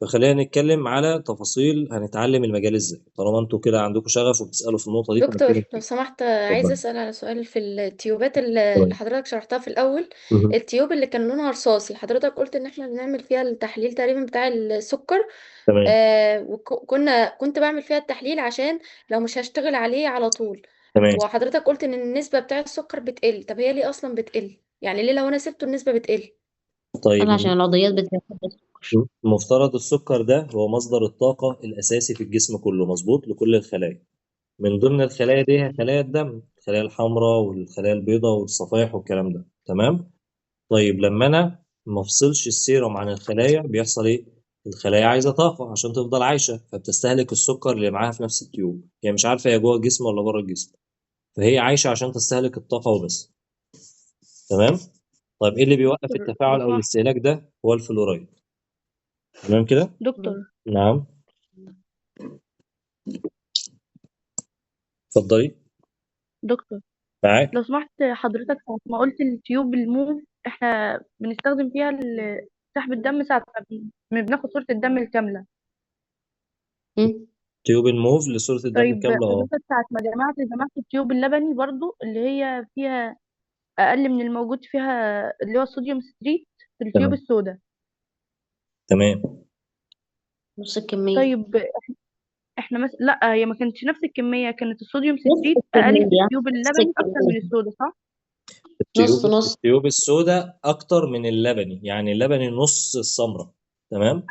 فخلينا نتكلم على تفاصيل هنتعلم المجال ازاي، طالما انتوا كده عندكم شغف وبتسالوا في النقطة دي دكتور فنتكلم لو فيها. سمحت، عايزة اتفضل. أسأل على سؤال في التيوبات اللي تمام. حضرتك شرحتها في الأول. مهم. ال tube اللي كان لونها رصاصي، حضرتك قلت إن احنا بنعمل فيها التحليل تقريبا بتاع السكر. تمام. وكنت بعمل فيها التحليل عشان لو مش هشتغل عليه على طول. تمام. وحضرتك قلت إن النسبة بتاع السكر بتقل، طب هي ليه أصلا بتقل؟ يعني ليه لو أنا سبته النسبة بتقل؟ طيب عشان العضيات بتاخد السكر. مفترض السكر ده هو مصدر الطاقة الأساسي في الجسم كله، مظبوط، لكل الخلايا. من ضمن الخلايا دي هي خلايا الدم، الخلايا الحمراء والخلايا البيضاء والصفائح والكلام ده. تمام. طيب لما أنا ما افصلش السيروم عن الخلايا بيحصل إيه؟ الخلايا عايزة طاقة عشان تفضل عايشة، فبتستهلك السكر اللي معاها في نفس ال tube، هي مش عارفة هي جوه الجسم ولا بره الجسم، فهي عايشة عشان تستهلك الطاقة وبس. تمام. طيب إيه اللي بيوقف دكتور لو التفاعل أو سمحت. الاستهلاك ده؟ هو الفلورايد. تمام كده؟ دكتور نعم اتفضلي. دكتور معاك. لو سمحت حضرتك، ساعة ما قلت ال tube الموف احنا بنستخدم فيها سحب الدم ساعة ما بناخد صورة الدم الكاملة. مم. tube الموف لصورة الدم طيب الكاملة. اه حضرتك ساعة ما جمعت ال tube اللبني برضو اللي هي فيها أقل من الموجود فيها اللي هو ال sodium citrate في ال tube تمام. السوداء. تمام. نص الكمية. طيب احنا مثلا لا، هي ما كانتش نفس الكمية، كانت الصوديوم نص citrate اقل في الكمية، ال tube نص اللبني اكتر من الكمية. السودا، صح؟ نص نص. ال tube السوداء اكتر من اللبني، يعني اللبني نص السمرة. تمام.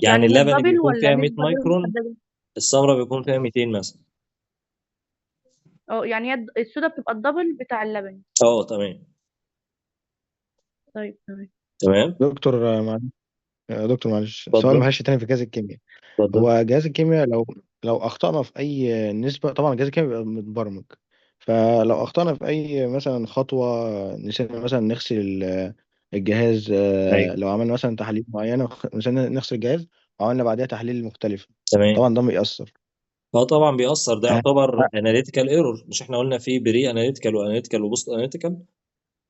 يعني يعني هي اللبني ال double بيكون ولا فيها 100 نسبة غير مايكرون، محددة؟ السمرة بيكون فيها 200 مثلا. اه يعني هي السودا بتبقى ال double بتاع اللبني. اه تمام. طيب تمام. تمام. دكتور معلش، دكتور معلش سؤال اتفضل. معلش تاني في جهاز الكيمياء. اتفضل. هو جهاز الكيمياء لو اخطأنا في اي نسبة، طبعا جهاز الكيمياء بيبقى متبرمج، فلو اخطأنا في اي مثلا خطوة، نسينا مثلا نغسل الجهاز، ايوه لو عملنا مثلا تحاليل معينة نسينا نغسل الجهاز وعملنا بعدها تحليل مختلف، تمام. طبعا ده بيأثر. اه طبعا بيأثر، ده اه يعتبر analytical error. مش احنا قلنا في pre analytical و analytical و post analytical؟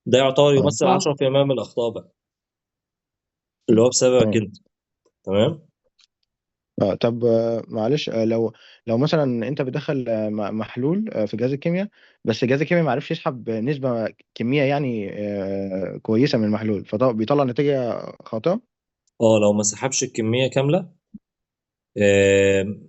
ده يعتبر يمثل 10% من الاخطاء بقى، اللي هو بسببك اه انت. تمام. طب معلش، لو مثلا انت بتدخل محلول في جهاز الكيمياء، بس جهاز الكيمياء ما عرفش يسحب نسبة كمية يعني كويسة من المحلول، فبيطلع نتيجة خاطئة. اه لو ما سحبش الكمية كاملة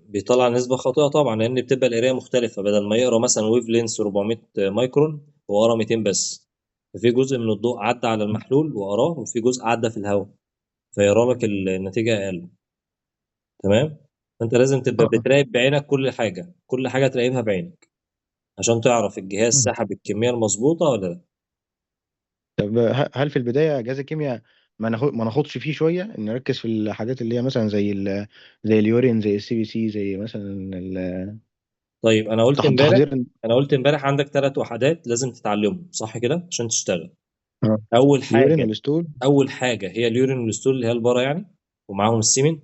بيطلع نسبه خاطئه طبعا، لان بتبقى القراية مختلفة. بدل ما يقرا مثلا wavelength 400 مايكرون، هو قرا 200 بس، ففي جزء من الضوء عدى على المحلول وقراه، وفي جزء عدى في الهواء، فيرى لك النتيجة اقل. تمام. فانت لازم تبقى بتراقب بعينك كل حاجة، كل حاجة تراقبها بعينك عشان تعرف الجهاز سحب الكمية المظبوطه ولا لا. طب هل في البداية جهاز الكيمياء ما ناخدش فيه شوية، نركز في الحاجات اللي هي مثلا زي ال urine، زي ال CBC، زي مثلا طيب انا قلت امبارح، تحضير انا قلت امبارح عندك 3 وحدات لازم تتعلمهم صح كده عشان تشتغل. آه. اول ال urine حاجة، وال stool. اول حاجة هي ال urine وال stool اللي هي البارا يعني، ومعاهم ال semen.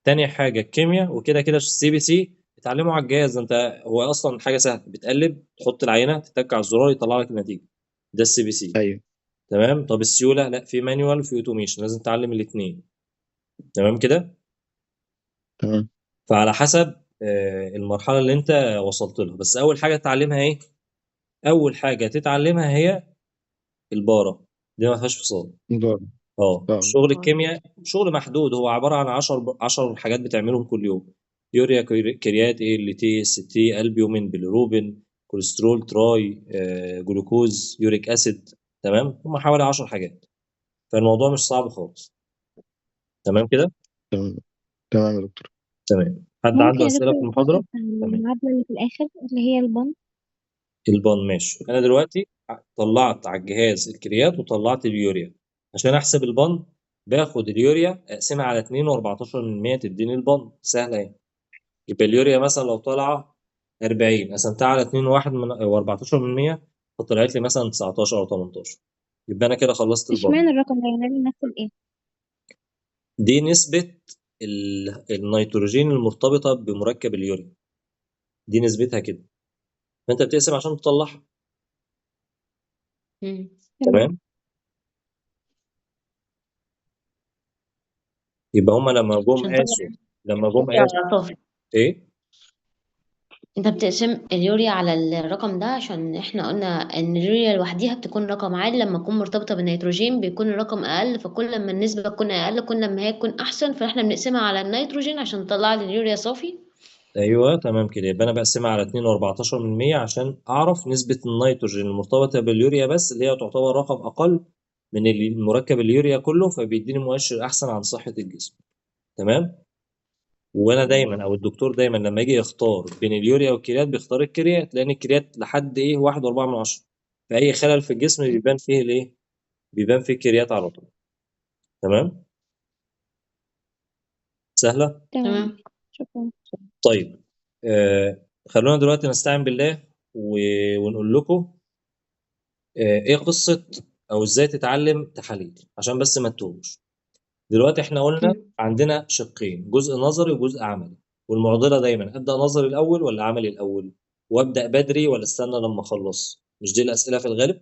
تاني حاجة الكيمياء، وكده كده ال CBC اتعلمه على الجهاز. انت هو اصلا حاجة سهلة، بتقلب تحط العينة تتك على الزرار يطلع لك النتيجة، ده ال CBC. ايوه تمام. طب السيولة لا، في manual وفي automation، لازم تتعلم الاثنين. تمام كده. تمام. فعلى حسب المرحلة اللي انت وصلت لها. بس اول حاجة تتعلمها ايه؟ اول حاجة تتعلمها هي الباره، دي ما فيهاش فصال. دور. اه اه شغل الكيمياء شغل محدود، هو عبارة عن 10 حاجات بتعملهم كل يوم: يوريا، creat، ALT، AST، albumin، bilirubin، كوليسترول، tri، جلوكوز، uric acid. تمام، هم حوالي 10 حاجات، فالموضوع مش صعب خالص. تمام كده. تمام. تمام يا دكتور. تمام. حد ممكن عنده يا اسئلة دكتور في الجزء المحاضرة؟ بتاع تمام. المعادلة اللي في الآخر اللي هي ال BUN؟ ال BUN ماشي. انا دلوقتي طلعت على الجهاز ال creat وطلعت اليوريا. عشان احسب ال BUN باخد اليوريا اقسمها على 2.14 تديني ال BUN، سهلة اهي. يبقى اليوريا مثلا لو طالعه 40 قسمتها على 2.1 و14 فطلعت لي مثلا 19 او 18، يبقى انا كده خلصت ال BUN. اشمعنى الرقم ده يعني بيمثل ايه؟ دي نسبه النيتروجين المرتبطة بمركب اليوريا، دي نسبتها كده، فانت بتقسم عشان تطلعها. مم. تمام. تمام. يبقى هما لما جم عشان تطلع قاسوا، لما جم اليوريا قاسوا على صافي. ايه؟ انت بتقسم اليوريا على الرقم ده عشان احنا قلنا ان اليوريا لوحديها بتكون رقم عالي، لما تكون مرتبطة بالنيتروجين بيكون الرقم اقل، فكل ما النسبة تكون اقل كل ما هي تكون احسن، فاحنا بنقسمها على النيتروجين عشان نطلع لي اليوريا صافي. ايوه تمام كده. يبقى انا بقسمها على 2.14 عشان اعرف نسبة النيتروجين المرتبطة باليوريا بس، اللي هي تعتبر رقم اقل من المركب اليوريا كله، فبيديني مؤشر احسن عن صحة الجسم. تمام. وانا دايما او الدكتور دايما لما يجي يختار بين اليوريا وال creat بيختار ال creat، لان ال creat لحد ايه 1.4، فاي خلل في الجسم بيبان فيه الايه؟ بيبان فيه ال creat على طول. تمام. سهلة. تمام. تمام. شكرا. طيب خلونا دلوقتي نستعين بالله ونقول لكم ايه قصة او ازاي تتعلم تحاليل عشان بس ما تتوهوش. دلوقتي احنا قلنا عندنا شقين، جزء نظري وجزء عملي، والمعضلة دايما ابدأ نظري الاول ولا عملي الاول، وابدأ بدري ولا استنى لما اخلص؟ مش دي الأسئلة في الغالب؟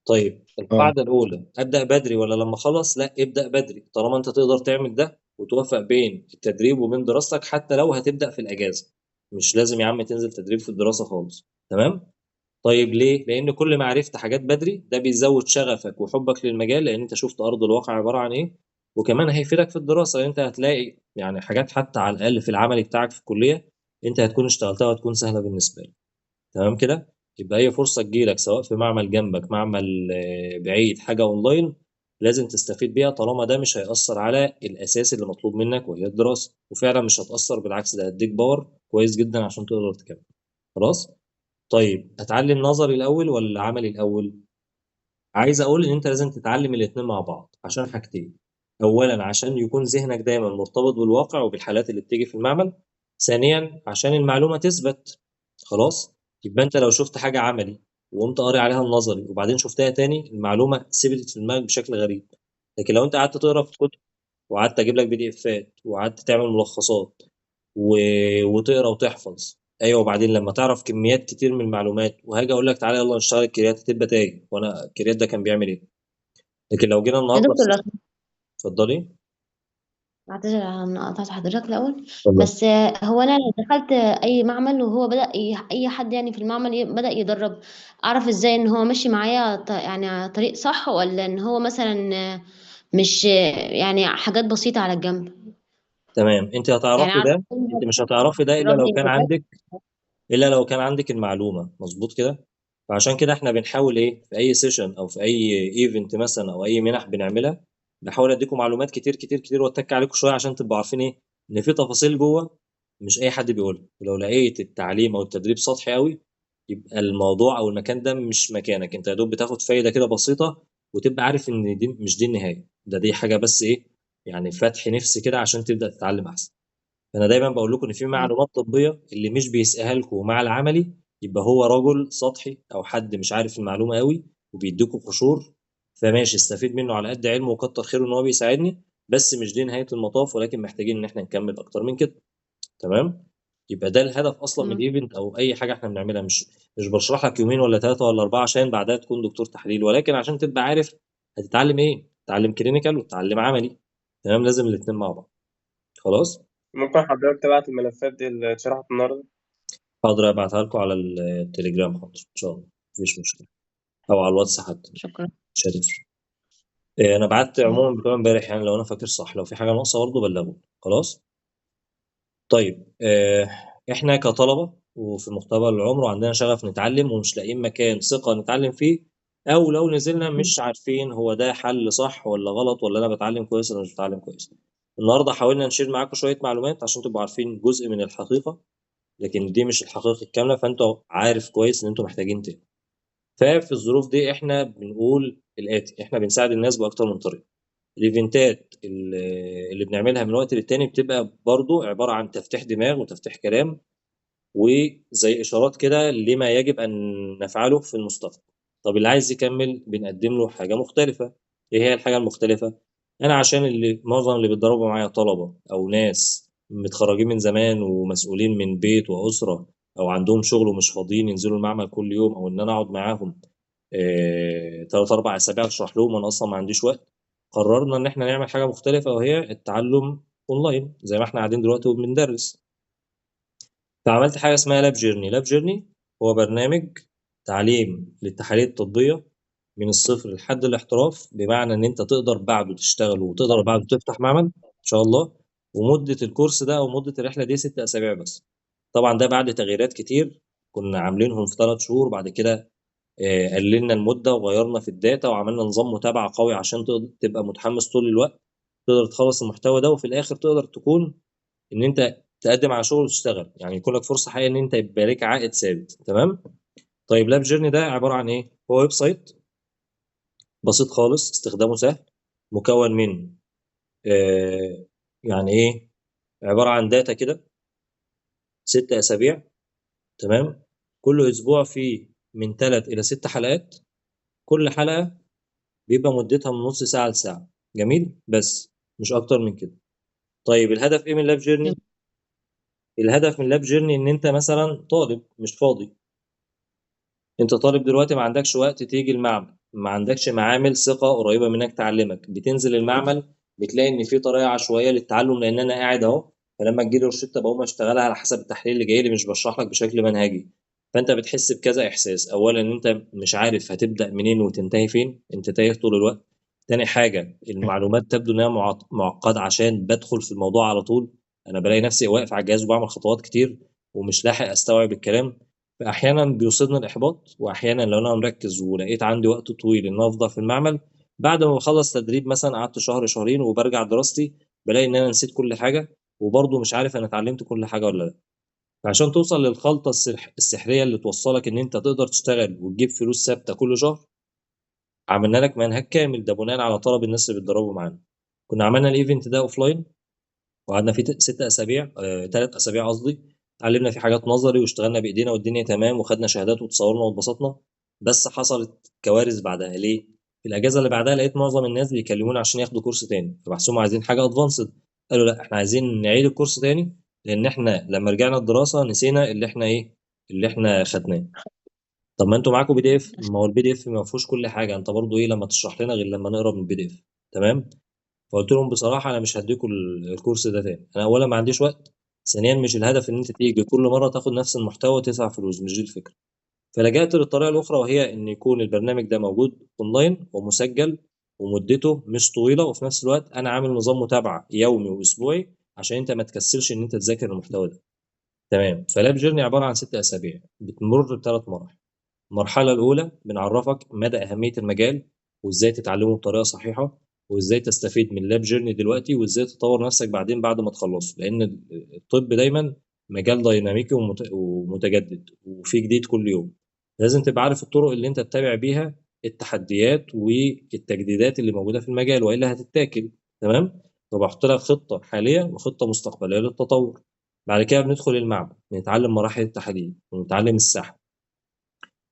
طيب اه القاعدة الأولى، أبدأ بدري ولا لما أخلص؟ لا، ابدأ بدري طالما أنت تقدر تعمل ده وتوفق بين التدريب وبين دراستك، حتى لو هتبدأ في الأجازة. مش لازم يا عم تنزل تدريب في الدراسة خالص. تمام؟ طيب ليه؟ لأن كل ما عرفت حاجات بدري ده بيزود شغفك وحبك للمجال، لأن أنت شفت أرض الواقع عبارة عن إيه، وكمان هيفيدك في الدراسة، لان انت هتلاقي يعني حاجات حتى على الاقل في العملي بتاعك في الكلية انت هتكون اشتغلتها وهتكون سهلة بالنسبة لك. تمام كده؟ يبقى اي فرصة تجيلك سواء في معمل جنبك، معمل بعيد، حاجة اونلاين، لازم تستفيد بيها طالما ده مش هيأثر على الاساس اللي مطلوب منك وهي الدراسة. وفعلا مش هتأثر، بالعكس ده هيديك power كويس جدا عشان تقدر تكمل. خلاص؟ طيب هتعلم نظري الاول ولا عملي الاول؟ عايز اقول ان انت لازم تتعلم الاتنين مع بعض عشان حاجتين. اولا عشان يكون ذهنك دايما مرتبط بالواقع وبالحالات اللي بتيجي في المعمل. ثانيا عشان المعلومة تثبت. خلاص؟ يبقى انت لو شفت حاجة عملي وقمت قاري عليها النظري وبعدين شفتها تاني، المعلومة ثبتت في دماغك بشكل غريب. لكن لو انت قعدت تقرا في كتب وقعدت اجيب لك PDF ات وقعدت تعمل ملخصات وتقرا وتحفظ، ايوه، وبعدين لما تعرف كميات كتير من المعلومات وهاجي اقول لك تعالى يلا نشتغل ال creat، تبقى تايه وانا ال creat ده كان بيعمل ايه. لكن لو جينا يا النهارده دكتور لو اتفضلي. اعتذر عن قطعت حضرتك الأول. اتفضل. بس هو أنا لو دخلت أي معمل وهو بدأ أي حد يعني في المعمل بدأ يدرب، أعرف إزاي إن هو ماشي معايا يعني على طريق صح، ولا إن هو مثلا مش يعني حاجات بسيطة على الجنب؟ تمام، انت يعني هتعرفي أعرف ده، إن هو انت مش هتعرفي ده الا لو بيدربني كان بجد. عندك، الا لو كان عندك المعلومة مظبوط كده. فعشان كده احنا بنحاول ايه في اي session او في اي event مثلا او اي منح بنعملها، بحاول اديكم معلومات كتير كتير كتير واتك عليكم شوية عشان تبقوا عارفين ايه ان في تفاصيل جوه مش اي حد بيقولها. ولو لقيت التعليم او التدريب سطحي قوي يبقى الموضوع او المكان ده مش مكانك. انت يا دوب بتاخد فايده كده بسيطة وتبقى عارف ان دي مش دي النهاية، ده دي حاجة بس ايه يعني فتح نفس كده عشان تبدا تتعلم احسن. انا دايما بقول لكم ان في معلومات طبية اللي مش بيسالها لكم مع العملي يبقى هو رجل سطحي او حد مش عارف المعلومة قوي وبيديكوا قشور، فماشي استفيد منه على قد علمه وكتر خيره ان هو بيساعدني، بس مش دي نهاية المطاف، ولكن محتاجين ان احنا نكمل اكتر من كده. تمام؟ يبقى ده الهدف اصلا من تمام. ال event او اي حاجة احنا بنعملها. مش بشرح لك يومين ولا 3 ولا 4 عشان بعدها تكون دكتور تحليل، ولكن عشان تبقى عارف هتتعلم ايه، تتعلم clinical وتتعلم عملي. تمام؟ لازم الاثنين مع بعض. خلاص؟ ممكن حضرتك تبعت الملفات دي اللي اتشرحت النهارده؟ حاضر، ابعتها لكم على التليجرام. حاضر ان شاء الله، مفيش مشكلة، او على الواتس حتى، شكرا. مش هتفرق. انا بعت عموما بتوع امبارح يعني لو انا فاكر صح، لو في حاجة ناقصه برضه بلغوني. خلاص؟ طيب احنا كطلبه وفي مقتبل العمر وعندنا شغف نتعلم ومش لاقيين مكان ثقة نتعلم فيه، او لو نزلنا مش عارفين هو ده حل صح ولا غلط، ولا انا بتعلم كويس ولا مش بتعلم كويس. النهارده حاولنا نشير معاكم شوية معلومات عشان تبقوا عارفين جزء من الحقيقة، لكن دي مش الحقيقة الكاملة، فانتوا عارف كويس ان انتوا محتاجين تاني. ففي الظروف دي احنا بنقول الاتي: احنا بنساعد الناس باكتر من طريقه. الايفنتات اللي بنعملها من وقت للتاني بتبقى برضو عبارة عن تفتيح دماغ وتفتيح كلام وزي اشارات كده لما يجب ان نفعله في المستقبل. طب اللي عايز يكمل بنقدم له حاجة مختلفة. ايه هي الحاجة المختلفة؟ انا عشان اللي معظم اللي بيتدربوا معايا طلبه او ناس متخرجين من زمان ومسؤولين من بيت واسره او عندهم شغل ومش فاضيين ينزلوا المعمل كل يوم، او ان انا اقعد معاهم 3 4 اسابيع اشرح لهم وانا اصلا ما عنديش وقت. قررنا ان احنا نعمل حاجة مختلفة وهي التعلم اونلاين زي ما احنا قاعدين دلوقتي وبندرس. فعملت حاجة اسمها Lab Journey. Lab Journey هو برنامج تعليم للتحاليل الطبية من الصفر لحد الاحتراف، بمعنى ان انت تقدر بعده تشتغل وتقدر بعده تفتح معمل ان شاء الله. ومده الكورس ده او مده الرحلة دي 6 اسابيع بس. طبعا ده بعد تغييرات كتير كنا عاملينهم في 3 شهور، بعد كده قللنا المدة وغيرنا في ال data وعملنا نظام متابعه قوي عشان تقدر تبقى متحمس طول الوقت، تقدر تخلص المحتوى ده، وفي الاخر تقدر تكون ان انت تقدم على شغل وتشتغل، يعني يكون لك فرصة حقيقية ان انت يبقى لك عائد ثابت. تمام؟ طيب Lab Journey ده عبارة عن ايه؟ هو website بسيط خالص، استخدامه سهل، مكون من يعني ايه، عبارة عن data كده 6 اسابيع. تمام؟ كل اسبوع فيه من 3 الى 6 حلقات، كل حلقة بيبقى مدتها من نص ساعة لساعة. جميل؟ بس مش اكتر من كده. طيب الهدف ايه من Lab Journey؟ الهدف من Lab Journey ان انت مثلا طالب مش فاضي، انت طالب دلوقتي ما عندكش وقت تيجي المعمل، ما عندكش معامل ثقة قريبه منك تعلمك، بتنزل المعمل بتلاقي ان في طريقه عشوائية للتعلم، لان انا قاعد اهو، فلما تجيلي روشته بقوم اشتغلها على حسب التحليل اللي جاي لي، مش بشرح لك بشكل منهجي. فانت بتحس بكذا احساس: اولا ان انت مش عارف هتبدا منين وتنتهي فين، انت تايه طول الوقت. تاني حاجة، المعلومات تبدو انها معقدة عشان بدخل في الموضوع على طول. انا بلاقي نفسي واقف على الجهاز وبعمل خطوات كتير ومش لاحق استوعب الكلام. فاحيانا بيصيبني الاحباط، واحيانا لو انا مركز ولقيت عندي وقت طويل ان أنا افضل في المعمل، بعد ما بخلص تدريب مثلا قعدت شهر شهرين وبرجع دراستي، بلاقي ان انا نسيت كل حاجة وبرضه مش عارف انا اتعلمت كل حاجة ولا لا. فعشان توصل للخلطه السحريه اللي توصلك ان انت تقدر تشتغل وتجيب فلوس ثابتة كل شهر، عملنا لك منهج كامل ده بناء على طلب الناس اللي بيتدربوا معانا. كنا عملنا ال event ده offline وقعدنا فيه 6 اسابيع، 3 اسابيع قصدي، اتعلمنا فيه حاجات نظري واشتغلنا بايدينا والدنيا تمام، وخدنا شهادات وتصورنا واتبسطنا. بس حصلت كوارث بعدها. ليه؟ في الاجازة اللي بعدها لقيت معظم الناس بيكلمونا عشان ياخدوا كورس تاني، فبحسهم عايزين حاجة advanced. قالوا لا احنا عايزين نعيد الكورس تاني، لان احنا لما رجعنا الدراسة نسينا اللي احنا ايه اللي احنا خدناه. طب ما انتوا معاكم PDF، ما هو ال PDF ما فيهوش كل حاجة، انت برضو ايه لما تشرح لنا غير لما نقرا من ال PDF؟ تمام. فقلت لهم بصراحة انا مش هديكم الكورس ده تاني. انا اولا ما عنديش وقت، ثانيا مش الهدف ان انت تيجي كل مرة تاخد نفس المحتوى وتدفع فلوس، مش دي الفكرة. فلجأت للطريقة الاخرى، وهي ان يكون البرنامج ده موجود اونلاين ومسجل ومدته مش طويلة، وفي نفس الوقت انا عامل نظام متابعه يومي واسبوعي عشان انت ما تكسلش ان انت تذاكر المحتوى ده. تمام. ف Lab Journey عبارة عن 6 اسابيع بتمر بثلاث مراحل. المرحلة الاولى بنعرفك مدى اهمية المجال وازاي تتعلمه بطريقة صحيحه، وازاي تستفيد من Lab Journey دلوقتي، وازاي تطور نفسك بعدين بعد ما تخلصه، لان الطب دايما مجال ديناميكي ومتجدد وفي جديد كل يوم. لازم تبقى عارف الطرق اللي انت تتابع بيها التحديات والتجديدات اللي موجودة في المجال، والا هتتاكل. تمام. فبحط لك خطه حالية وخطه مستقبلية للتطور. بعد كده بندخل المعمل، بنتعلم مراحل التحاليل ونتعلم السحب،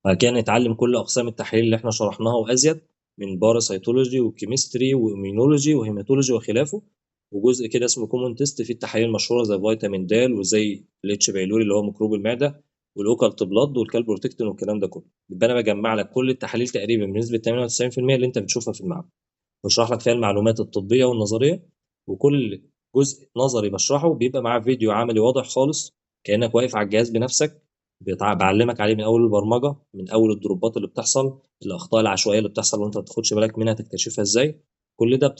بعد كده نتعلم كل اقسام التحاليل اللي احنا شرحناها وازيد، من parasitology و chemistry و immunology و hematology وخلافه، وجزء كده اسمه common test فيه التحاليل المشهورة زي فيتامين د وزي ال H. pylori اللي هو ميكروب المعدة وال occult blood وال calprotectin والكلام ده كله. يبقى انا بجمع لك كل التحاليل تقريبا بنسبة 98% اللي انت بتشوفها في المعمل، بشرح لك فيها المعلومات الطبية والنظريه، وكل جزء نظري بشرحه بيبقى معاه فيديو عملي واضح خالص كانك واقف على الجهاز بنفسك، بعلمك عليه من اول البرمجة، من اول الدروبات اللي بتحصل، الاخطاء العشوائية اللي بتحصل وانت ما بتاخدش بالك منها تكتشفها ازاي. كل ده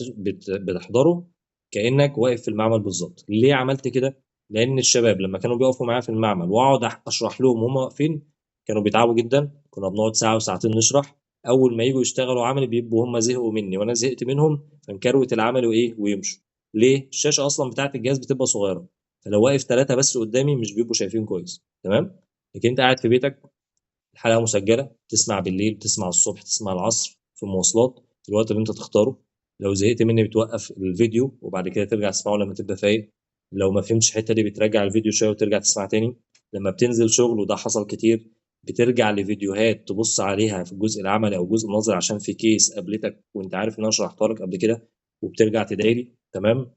بتحضره كانك واقف في المعمل بالظبط. ليه عملت كده؟ لان الشباب لما كانوا بيقفوا معايا في المعمل واقعد اشرح لهم وهم واقفين كانوا بيتعبوا جدا. كنا بنقعد ساعة وساعتين نشرح. اول ما يجوا يشتغلوا عملي بيبقوا هم زهقوا مني وانا زهقت منهم، فنكروت العمل وايه ويمشوا. ليه؟ الشاشة اصلا بتاعت الجهاز بتبقى صغيرة، فلو واقف 3 بس قدامي مش بيبقوا شايفين كويس. تمام. لكن انت قاعد في بيتك، الحلقة مسجله، تسمع بالليل، تسمع الصبح، تسمع العصر، في المواصلات، في الوقت اللي انت تختاره. لو زهقت مني بتوقف الفيديو وبعد كده ترجع تسمعه لما تبقى فايق. لو ما فهمتش الحتة دي بترجع الفيديو شوية وترجع تسمع تاني. لما بتنزل شغل، وده حصل كتير، بترجع لفيديوهات تبص عليها في الجزء العملي او الجزء النظري عشان في case قابلتك وانت عارف ان انا شرحتها لك قبل كده، وبترجع تدعي لي. تمام.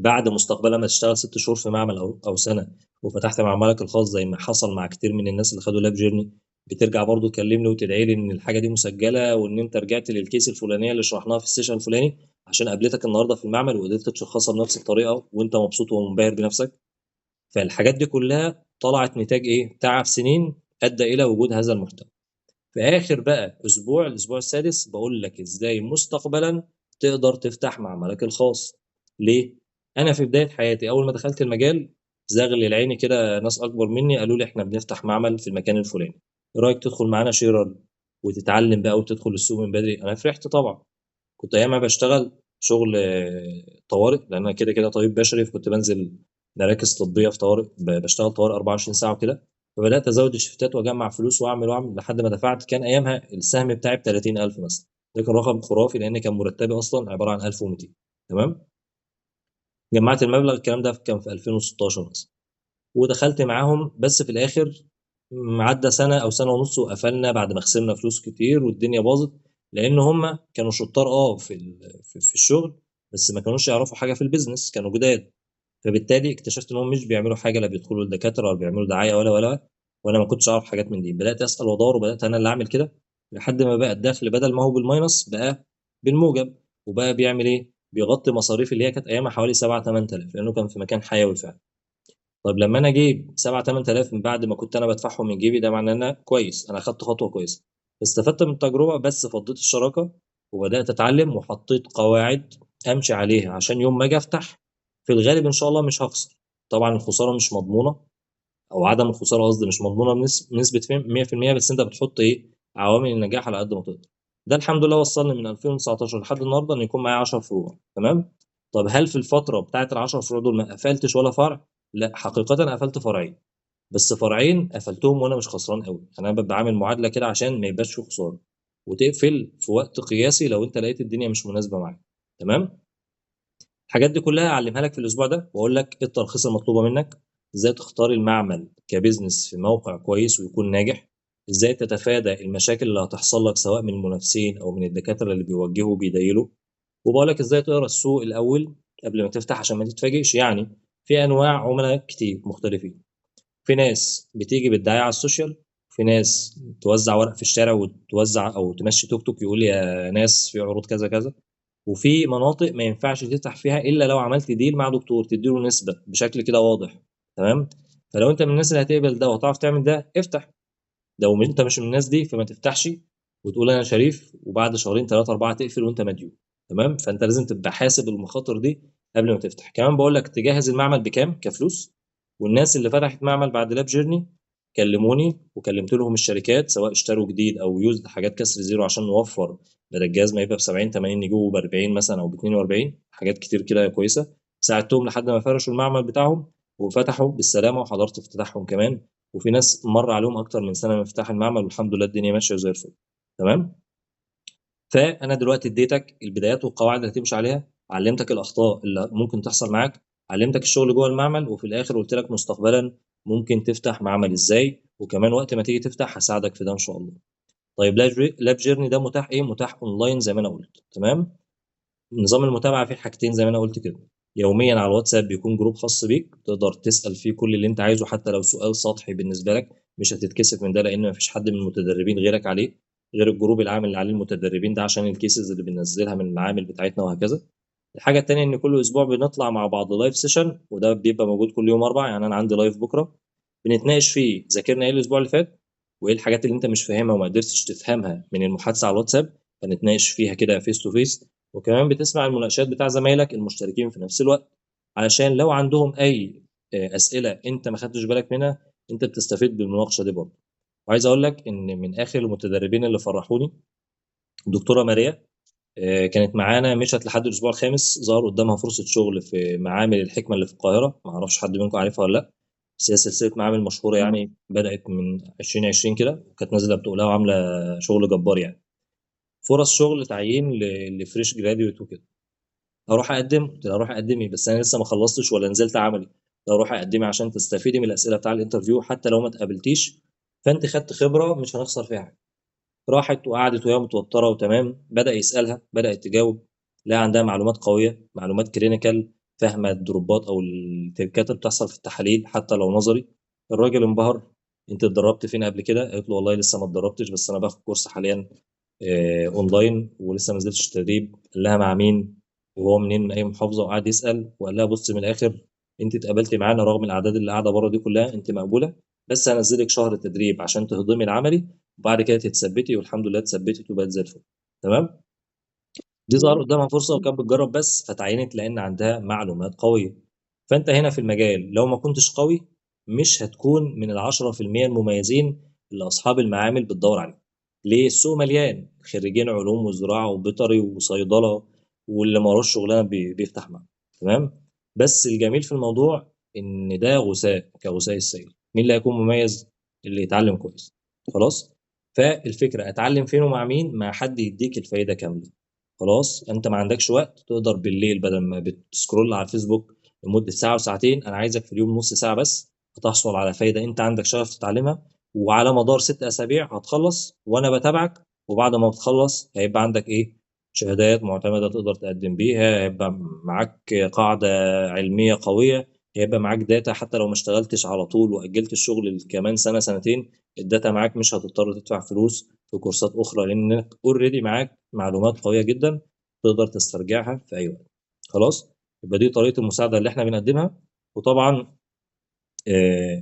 بعد مستقبلا ما تشتغل 6 شهور في معمل او سنة وفتحت معملك الخاص زي ما حصل مع كتير من الناس اللي خدوا Lab Journey، بترجع برضو تكلمني وتدعي لي ان الحاجة دي مسجله وان انت رجعت لل case الفلانية اللي شرحناها في ال session الفلاني عشان قابلتك النهارده في المعمل وقدرت تشخصها بنفس الطريقة وانت مبسوط ومنبهر بنفسك. فالحاجات دي كلها طلعت نتاج ايه؟ تعب سنين ادى الى وجود هذا المحتوى. في اخر بقى اسبوع، الاسبوع السادس، بقول لك ازاي مستقبلا تقدر تفتح معملك الخاص. ليه؟ انا في بداية حياتي اول ما دخلت المجال زغل العيني كده ناس اكبر مني قالوا لي احنا بنفتح معمل في المكان الفلاني، ايه رايك تدخل معانا sharer وتتعلم بقى وتدخل السوق من بدري؟ انا فرحت طبعا. كنت ايامها بشتغل شغل طوارئ، لان انا كده كده طبيب بشري، فكنت بنزل مراكز طبية في طوارئ، بشتغل طوارئ 24 ساعة وكده. فبدات ازود الشفتات واجمع فلوس واعمل واعمل لحد ما دفعت، كان ايامها السهم بتاعي ب 30000 مثلا، ده كان رقم خرافي لان كان مرتبي اصلا عبارة عن 1200. تمام. جمعت المبلغ، الكلام ده كان في 2016 مثلا، ودخلت معاهم. بس في الاخر عدى سنة او سنة ونص وقفلنا بعد ما خسرنا فلوس كتير والدنيا باظت، لان هم كانوا شطار في الشغل، بس ما كانوش يعرفوا حاجة في ال business، كانوا جداد. فبالتالي اكتشفت انهم مش بيعملوا حاجة، لا بيدخلوا الدكاترة ولا بيعملوا دعاية ولا، وانا ما كنتش اعرف حاجات من دي. بدات اسال وادور وبدات انا اللي اعمل كده لحد ما بقى الدخل بدل ما هو بال minus بقى بالموجب، وبقى بيعمل ايه؟ بيغطي مصاريف اللي هي كانت ايامها حوالي 7 8000، لانه كان في مكان حيوي فعلا. طيب لما انا اجيب 7 8000 من بعد ما كنت انا بدفعهم من جيبي، ده معناه ان انا كويس، انا اخدت خطوة كويسة، استفدت من التجربة، بس فضيت الشراكة. وبدات اتعلم وحطيت قواعد امشي عليها عشان يوم ما اجي افتح في الغالب ان شاء الله مش هخسر. طبعا الخسارة مش مضمونه، او عدم الخسارة قصدي مش مضمونه بنسبة 100%، بس انت بتحط ايه عوامل النجاح على قد ما تقدر. ده الحمد لله وصلني من 2019 لحد النهارده ان يكون معايا 10 فروع. تمام. طب هل في الفترة بتاعت ال 10 فروع دول ما قفلتش ولا فرع؟ لا، حقيقة قفلت فرعين، بس فرعين قفلتهم وانا مش خسران قوي. انا ببقى عامل معادلة كده عشان ما يبقاش في خسارة، وتقفل في وقت قياسي لو انت لقيت الدنيا مش مناسبة معاك. تمام. الحاجات دي كلها اعلمها لك في الاسبوع ده، واقول لك ايه الترخيص المطلوبة منك، ازاي تختار المعمل ك business في موقع كويس ويكون ناجح، ازاي تتفادى المشاكل اللي هتحصل لك سواء من المنافسين او من الدكاترة اللي بيوجهوا وبيديلوا، وبقول لك ازاي تقرا السوق الاول قبل ما تفتح عشان ما تتفاجئش. يعني في انواع عملاء كتير مختلفين، في ناس بتيجي بالدعايه على ال social، في ناس توزع ورق في الشارع وتوزع او تمشي توك توك يقول يا ناس في عروض كذا كذا، وفي مناطق ما ينفعش تفتح فيها الا لو عملت deal مع دكتور تديله نسبه بشكل كده واضح. تمام. فلو انت من الناس اللي هتقبل ده وهتعرف تعمل ده افتح، لو انت مش من الناس دي فما تفتحش وتقول انا شريف وبعد شهرين 3 4 تقفل وانت مديون. تمام. فانت لازم تبقى حاسب المخاطر دي قبل ما تفتح. كمان بقول لك تجهز المعمل بكام كفلوس، والناس اللي فتحت معمل بعد Lab Journey كلموني وكلمت لهم الشركات سواء اشتروا جديد او used حاجات كسر zero عشان نوفر، بدل الجهاز ما يبقى ب 70 80 نجيبه ب 40 مثلا او ب 42، حاجات كتير كده كويسة. ساعدتهم لحد ما فرشوا المعمل بتاعهم وفتحوا بالسلامة، وحضرت افتتاحهم كمان، وفي ناس مر عليهم اكتر من سنة من افتتاح المعمل والحمد لله الدنيا ماشية زي الفل. تمام. فانا دلوقتي اديتك البدايات والقواعد اللي هتمشي عليها، علمتك الاخطاء اللي ممكن تحصل معاك، علمتك الشغل جوه المعمل، وفي الاخر قلت لك مستقبلا ممكن تفتح معمل ازاي، وكمان وقت ما تيجي تفتح هساعدك في ده ان شاء الله. طيب Lab Journey ده متاح ايه؟ متاح اونلاين زي ما انا قلت. تمام. نظام المتابعة فيه حاجتين زي ما انا قلت كده، يوميا على الواتساب بيكون group خاص بيك تقدر تسال فيه كل اللي انت عايزه، حتى لو سؤال سطحي بالنسبة لك مش هتتكسف من ده لان مفيش حد من المتدربين غيرك عليه، غير ال group العام اللي عليه المتدربين ده عشان ال cases اللي بننزلها من المعامل بتاعتنا وهكذا. الحاجة التانية ان كل اسبوع بنطلع مع بعض live session، وده بيبقى موجود كل يوم اربع، يعني انا عندي live بكره بنتناقش فيه ذاكرنا ايه الاسبوع اللي فات، وايه الحاجات اللي انت مش فاهمها وما قدرتش تفهمها من المحادثة على الواتساب، فنتناقش فيها كده face to face. وكمان بتسمع المناقشات بتاع زمايلك المشتركين في نفس الوقت، علشان لو عندهم اي اسئلة انت ما خدتش بالك منها انت بتستفيد بالمناقشة دي برضه. وعايز اقول لك ان من اخر المتدربين اللي فرحوني الدكتورة ماريا، كانت معانا مشت لحد الاسبوع الخامس، ظهر قدامها فرصة شغل في معامل الحكمة اللي في القاهرة، ما اعرفش حد منكم عارفها ولا لا، بس هي سلسلة معامل مشهورة يعني، بدات من 2020 كده، وكانت نازله بتقولها وعامله شغل جبار يعني. فرص شغل تعيين ل fresh graduate وكده. اروح اقدم؟ قلت لها اروح اقدمي بس انا لسه ما خلصتش ولا نزلت عملي. لا روحي اقدمي عشان تستفيدي من الاسئلة بتاع ال interview، حتى لو ما اتقابلتيش فانت خدت خبره مش هنخسر فيها حاجة. راحت وقعدت وهي متوترة وتمام، بدا يسالها، بدات تجاوب، لا عندها معلومات قوية، معلومات clinical، فاهمه ال drop ات او التركات اللي بتحصل في التحاليل حتى لو نظري. الراجل انبهر، انت اتدربت فين قبل كده؟ قالت له والله لسه ما اتدربتش، بس انا باخد course حاليا اونلاين ولسه ما نزلتش تدريب. قال لها مع مين وهو منين من اي محافظة، وقعد يسال وقال لها بص من الاخر انت اتقابلتي معانا رغم الاعداد اللي قاعدة بره دي كلها، انت مقبولة، بس هنزلك شهر تدريب عشان تهضمي العملي وبعد كده تتثبتي، والحمد لله اتثبتت وبقت زي الفل. تمام. دي ظهر قدامها فرصة وكانت بتجرب بس، فتعينت لان عندها معلومات قوية. فانت هنا في المجال لو ما كنتش قوي مش هتكون من 10% المميزين اللي اصحاب المعامل بتدور عليهم. ليه؟ السوق مليان خريجين علوم وزراعه وبيطري وصيدله، واللي ما وروش شغلانة بيفتح معاه. تمام. بس الجميل في الموضوع ان ده غثاء كغثاء السيل. مين اللي هيكون مميز؟ اللي يتعلم كويس. خلاص. فالفكرة اتعلم فين ومع مين؟ مع حد يديك الفايدة كاملة. خلاص. انت ما عندكش وقت، تقدر بالليل بدل ما بتسكرول على الفيسبوك لمدة ساعة وساعتين، انا عايزك في اليوم نص ساعة بس، هتحصل على فايده انت عندك شغف تتعلمها، وعلى مدار 6 اسابيع هتخلص وانا بتابعك. وبعد ما بتخلص هيبقى عندك ايه؟ شهادات معتمدة تقدر تقدم بيها، هيبقى معاك قاعدة علمية قوية، هيبقى معاك data حتى لو ما اشتغلتش على طول واجلت الشغل كمان سنة سنتين، ال data معاك، مش هتضطر تدفع فلوس في كورسات اخرى لانك already معاك معلومات قوية جدا تقدر تسترجعها في اي وقت. خلاص. يبقى دي طريقه المساعدة اللي احنا بنقدمها. وطبعا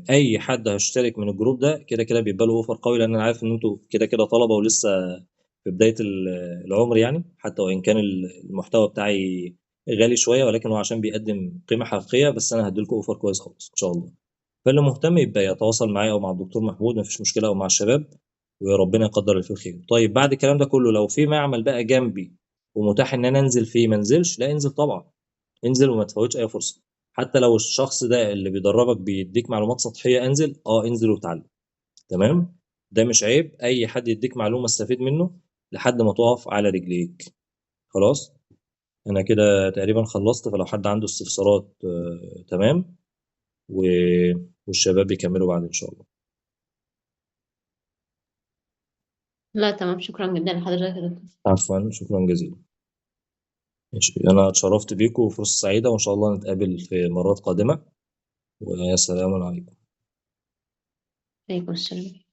اي حد هيشترك من ال group ده كده كده بيبقى له offer قوي، لان انا عارف ان انتوا كده كده طلبه ولسه في بداية العمر يعني، حتى وان كان المحتوى بتاعي غالي شوية، ولكن هو عشان بيقدم قيمة حقيقية. بس انا هديلكم offer كويس خالص ان شاء الله. فاللي مهتم يبقى يتواصل معايا او مع الدكتور محمود، مفيش مشكلة، او مع الشباب، وربنا يقدر اللي فيه الخير. طيب بعد الكلام ده كله، لو في معمل بقى جنبي ومتاح ان انا انزل فيه، ما انزلش؟ لا، انزل طبعا، انزل وما تفوتش اي فرصة. حتى لو الشخص ده اللي بيدربك بيديك معلومات سطحية، انزل، انزل وتعلم. تمام؟ ده مش عيب، اي حد يديك معلومة استفيد منه لحد ما تقف على رجليك. خلاص، انا كده تقريبا خلصت، فلو حد عنده استفسارات تمام، والشباب يكملوا بعد ان شاء الله. لا تمام، شكرا جدا لحضرتك يا دكتور. عفوا، شكرا جزيلا. ماشي، انا اتشرفت بيكم وفرصه سعيدة، وان شاء الله نتقابل في مرات قادمة، وسلام عليكم. عليكم السلام.